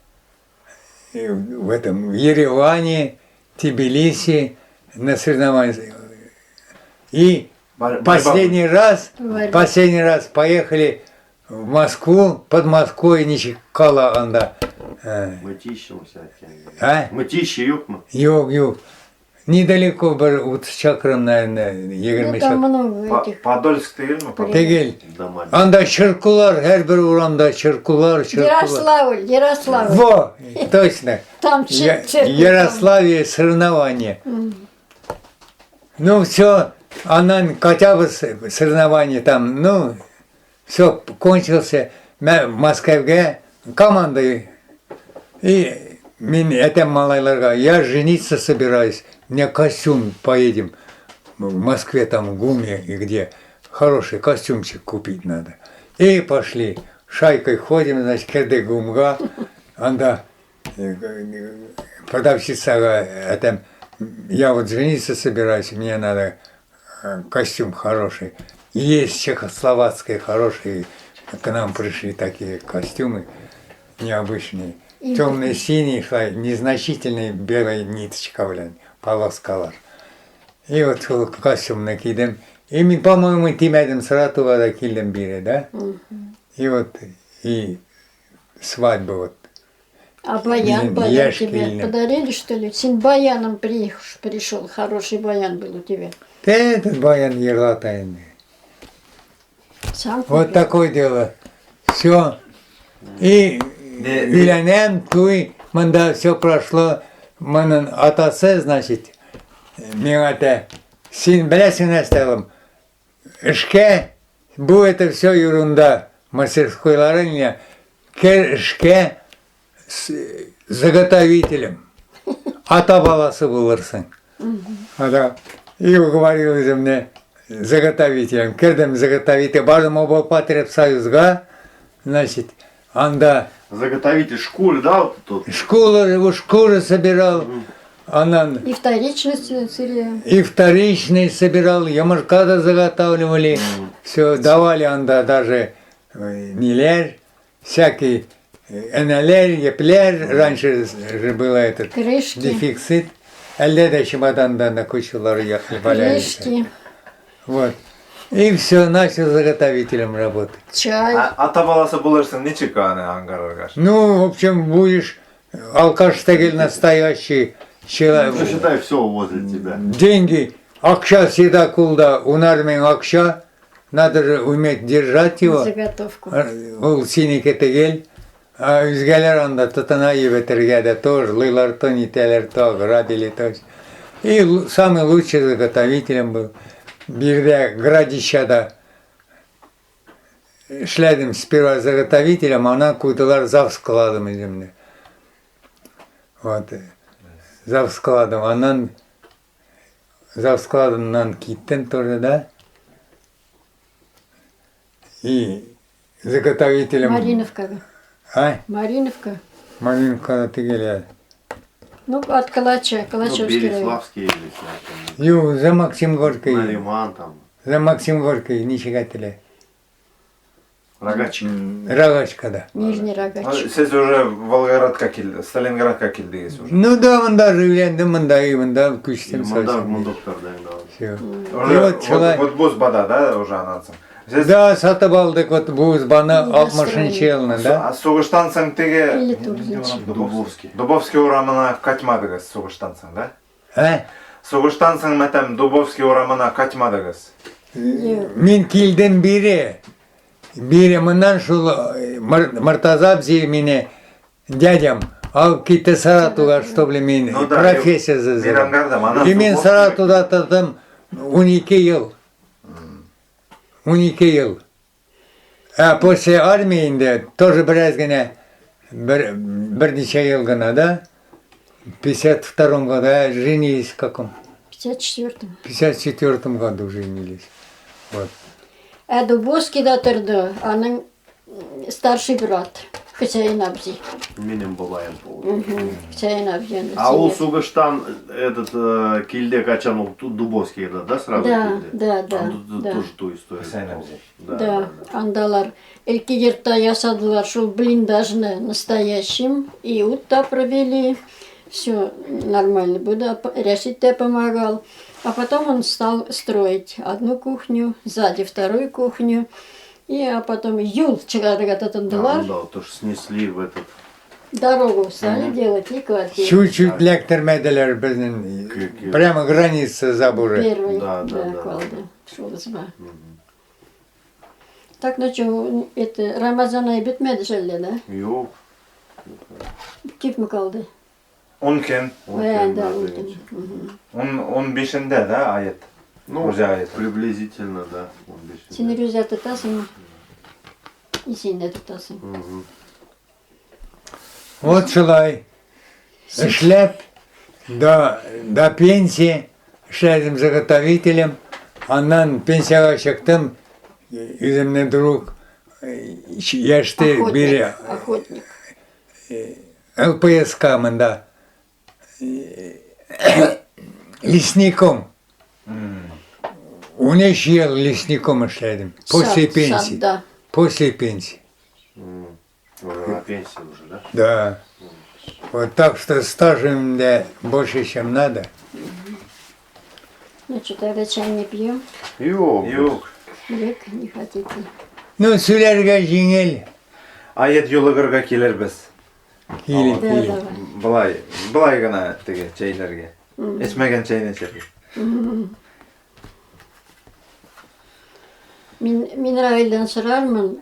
и в этом, в Ереване, Тбилиси на соревнованиях. И последний раз, Борьба. Последний раз поехали в Москву, под Москвой ничек кала анда. Мытищи всякие. А? Мытищи юкмы? Юк, юк. Недалеко бер 30 чакрым, наверное, Ну, 20 там чакрым. много этих. Подольск түгелме? Түгел. Дома. Анда цирклар, һәрбер урамда цирклар, цирклар. Ярославль, Ярославль. Во, точно. Там церковь. Ярославе соревнования. Ну все, она хотя бы соревнования там, ну, все, кончился. Мин Москвага командой. И мин это малайларга, я жениться собираюсь, мне костюм, поедем в Москве, там, в ГУМе и где, хороший костюмчик купить надо. И пошли, шайкой ходим, значит, кердек ГУМга, анда продавщица, это, я вот жениться собираюсь, мне надо костюм хороший. Есть чехословацкий хороший, к нам пришли такие костюмы необычные. Темно-синий, шла, незначительный белая ниточка, блин, полоскалар. И вот шул костюмны кидем. И мин, по-моему, тимәдем Саратовага да килдем бире, да? И вот, и свадьба вот. А баян, Блин, баян я ж тебе килдем. Подарили, что ли? Син баяном приехал, пришел, хороший баян был у тебя. Да этот баян ерлата инде. Сам Вот купил. такое дело. Все. И өйләнәм, туй, монда все прошло. Моның атасы, значит, миңа әйтә, син беләсең нәрсә, улым, эшкә, бу это все ерунда, мастерскойлары не, кер эшкә с заготовителем. Ата баласы булырсың. Ада, и уговорил үземне заготовителем. Кердем заготовитель, бардым облпотребсоюзга, значит, анда Заготовитель шкуры, да, вот тут? Шкуры, шкуры собирал. Аннан И вторичный сырье. И вторичный собирал, йомырка да заготавливали. Все, давали анда даже ниләр, всякий энәләр, епләр. Раньше же было этот Крышки. дефицит. Әллә дә чемоданда на кучалар валяются. Крышки. Вот. И все, начал заготовителем работать. Чай. А- Ата баласы булырсың ничек аны аңгарырга? Ну, в общем, будешь алкаш тегел настоящий человек. Ну, считай, все возле тебя. Деньги, акча всегда кулда, унар мең акча, надо же уметь держать его. Заготовку. Ул синеке тегел, а үзгәләр анда тотына ебетергә дә тоже, лыйлар то нитәләр то, грабили то. И самый лучший заготовителем был. Бирдә Градищада эшләдем сперва заготовителем, аннан куйдылар зав складом үземне. Вот. Зав складом. Аннан зав складыннан киттем тоже, да. И заготовителем... Мариновка. А? Мариновка. Мариновкада түгел әле. Ну, от Калача, Ну, Калачевский район. Береславский или там, Юк, за Максим Горький. Нариман там, За Максим Горький ничек әйтелә? Рогачик. Рогачкада. Нижний Рогач. Сез уже Волгоградка килде, Сталинградка килдегез уже. Ну да, монда өйләндем, монда и монда күчтем Монда, совсем. доктор, да, да. Всё. Уже И вот шулай. вот бу избада, да, уже аннан соң. Сез Да, сатып алдык вот бу избаны Недостроили. 60 елны, да? А сугыштан соң теге Или Турзинчик. Дубовский. Дубовский урамына кайтмадыгыз сугыштан соң, да? Ә? Сугыштан соң мәтәм Дубовский урамына кайтмадыгыз. Мин килдем бире. Бире моннан шул Мортаза абзый мине дядям алып китте Саратовга, чтобы мин Ну да, профессия мин зазырым. аңгардым, аннан И мин Дубовский- Саратовда тордым 12 ел. 12 ел. А после армии инде тоже бераз генә бер берничә ел гына, да? В 52 году а женились в каком? В 54-м. В 54 году женились. Вот. Ә Дубовскийда торды аның старший брат Хөсәен абзый. Минем бабаем был. Хөсәен абзый. аны А ул сөйләп. сугыштан этот килде качан ул Дубовскийда, да, сразу Да, килде? да, А, тут да. Тоже ту историю. Хөсәен абзый. Да, Да, да, да. андалар элки йортта ясадылар шул блиндажны настоящим, и утта провели, все нормально было, Рәшит тә помогал. А потом он стал строить одну кухню, сзади вторую кухню, и а потом юл чыгарырга тотындылар, А, да, тоже снесли в этот. Дорогу стали делать и квартиру. Чуть-чуть эләктермәделәр безнең. Ке- Прямо граница заборы. Первый, Да, да, да, да. калды. Шул изба. Так, ну что, это Рамазан ае бетмәде әле, да? Юк. Күпме калды? 10 көн. Ун Ә, көн, да, да, ун дигәнче. көн. 10 15-ендә, да, ает. Ну, Уже ает. приблизительно, да. 15-ендә. Син рүзә тотасыңмы? И син дә тотасың. Мгм. Вот шулай. Эшләп до пенсии эшләдем заготовителем. Аннан пенсиягә чыктым. Үземнең друг яшьте бире Охотник. Охотник. ЛПСК монда лесником. 13 ел лесником эшләдем. После Сад, пенсии. сад, да. После пенсии. Уже на пенсии уже, да? Да. Вот так что стажем да, больше, чем надо. Ну что, тогда чай не пьем? Юк. Юк. Юк, не хотите. Ну, сөйләргә җиңел. Ает юлыгырга килербез. Килеп, Да, килеп. давай. Былай, былай гына теге чәйләргә. Эчмәгән чәйне эчәргә. Мин Равилдән сорармын.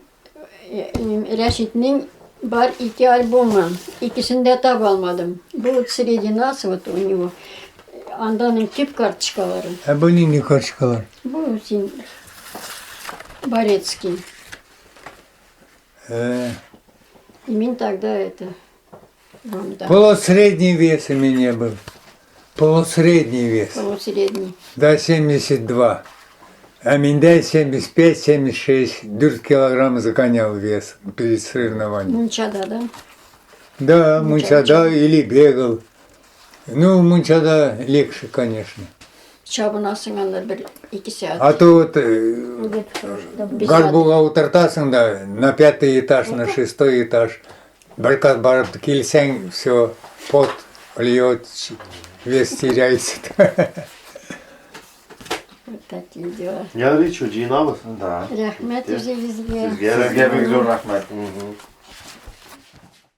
Рәшитнең бар ике альбомы. Икесен дә таба алмадым. Бу вот среди нас, вот у него. Анда аның күп карточкалары. Ә бу нинди карточкалар? Бу син Борецкий. И мин тогда это вам дам. Полусредний вес у меня был. Полусредний вес. Полусредний. Да, 72. А миндә 75-76, 4 килограмма загонял вес перед соревнованием. Мунчада, да? Да, мунчада или бегал. Ну, мунчада легче, конечно. Чабынасың анда бер ике сәгать. А то вот горбуга утыртасың да на пятый этаж, на шестой этаж. Бер кат барып килсәң, все, пот льет, вес теряется. Вот такие дела. Ярый, что, җыенабыз. Да. Рәхмәт үзегезгә. Сезгә Сезгә бик зур рәхмәт. Мгм.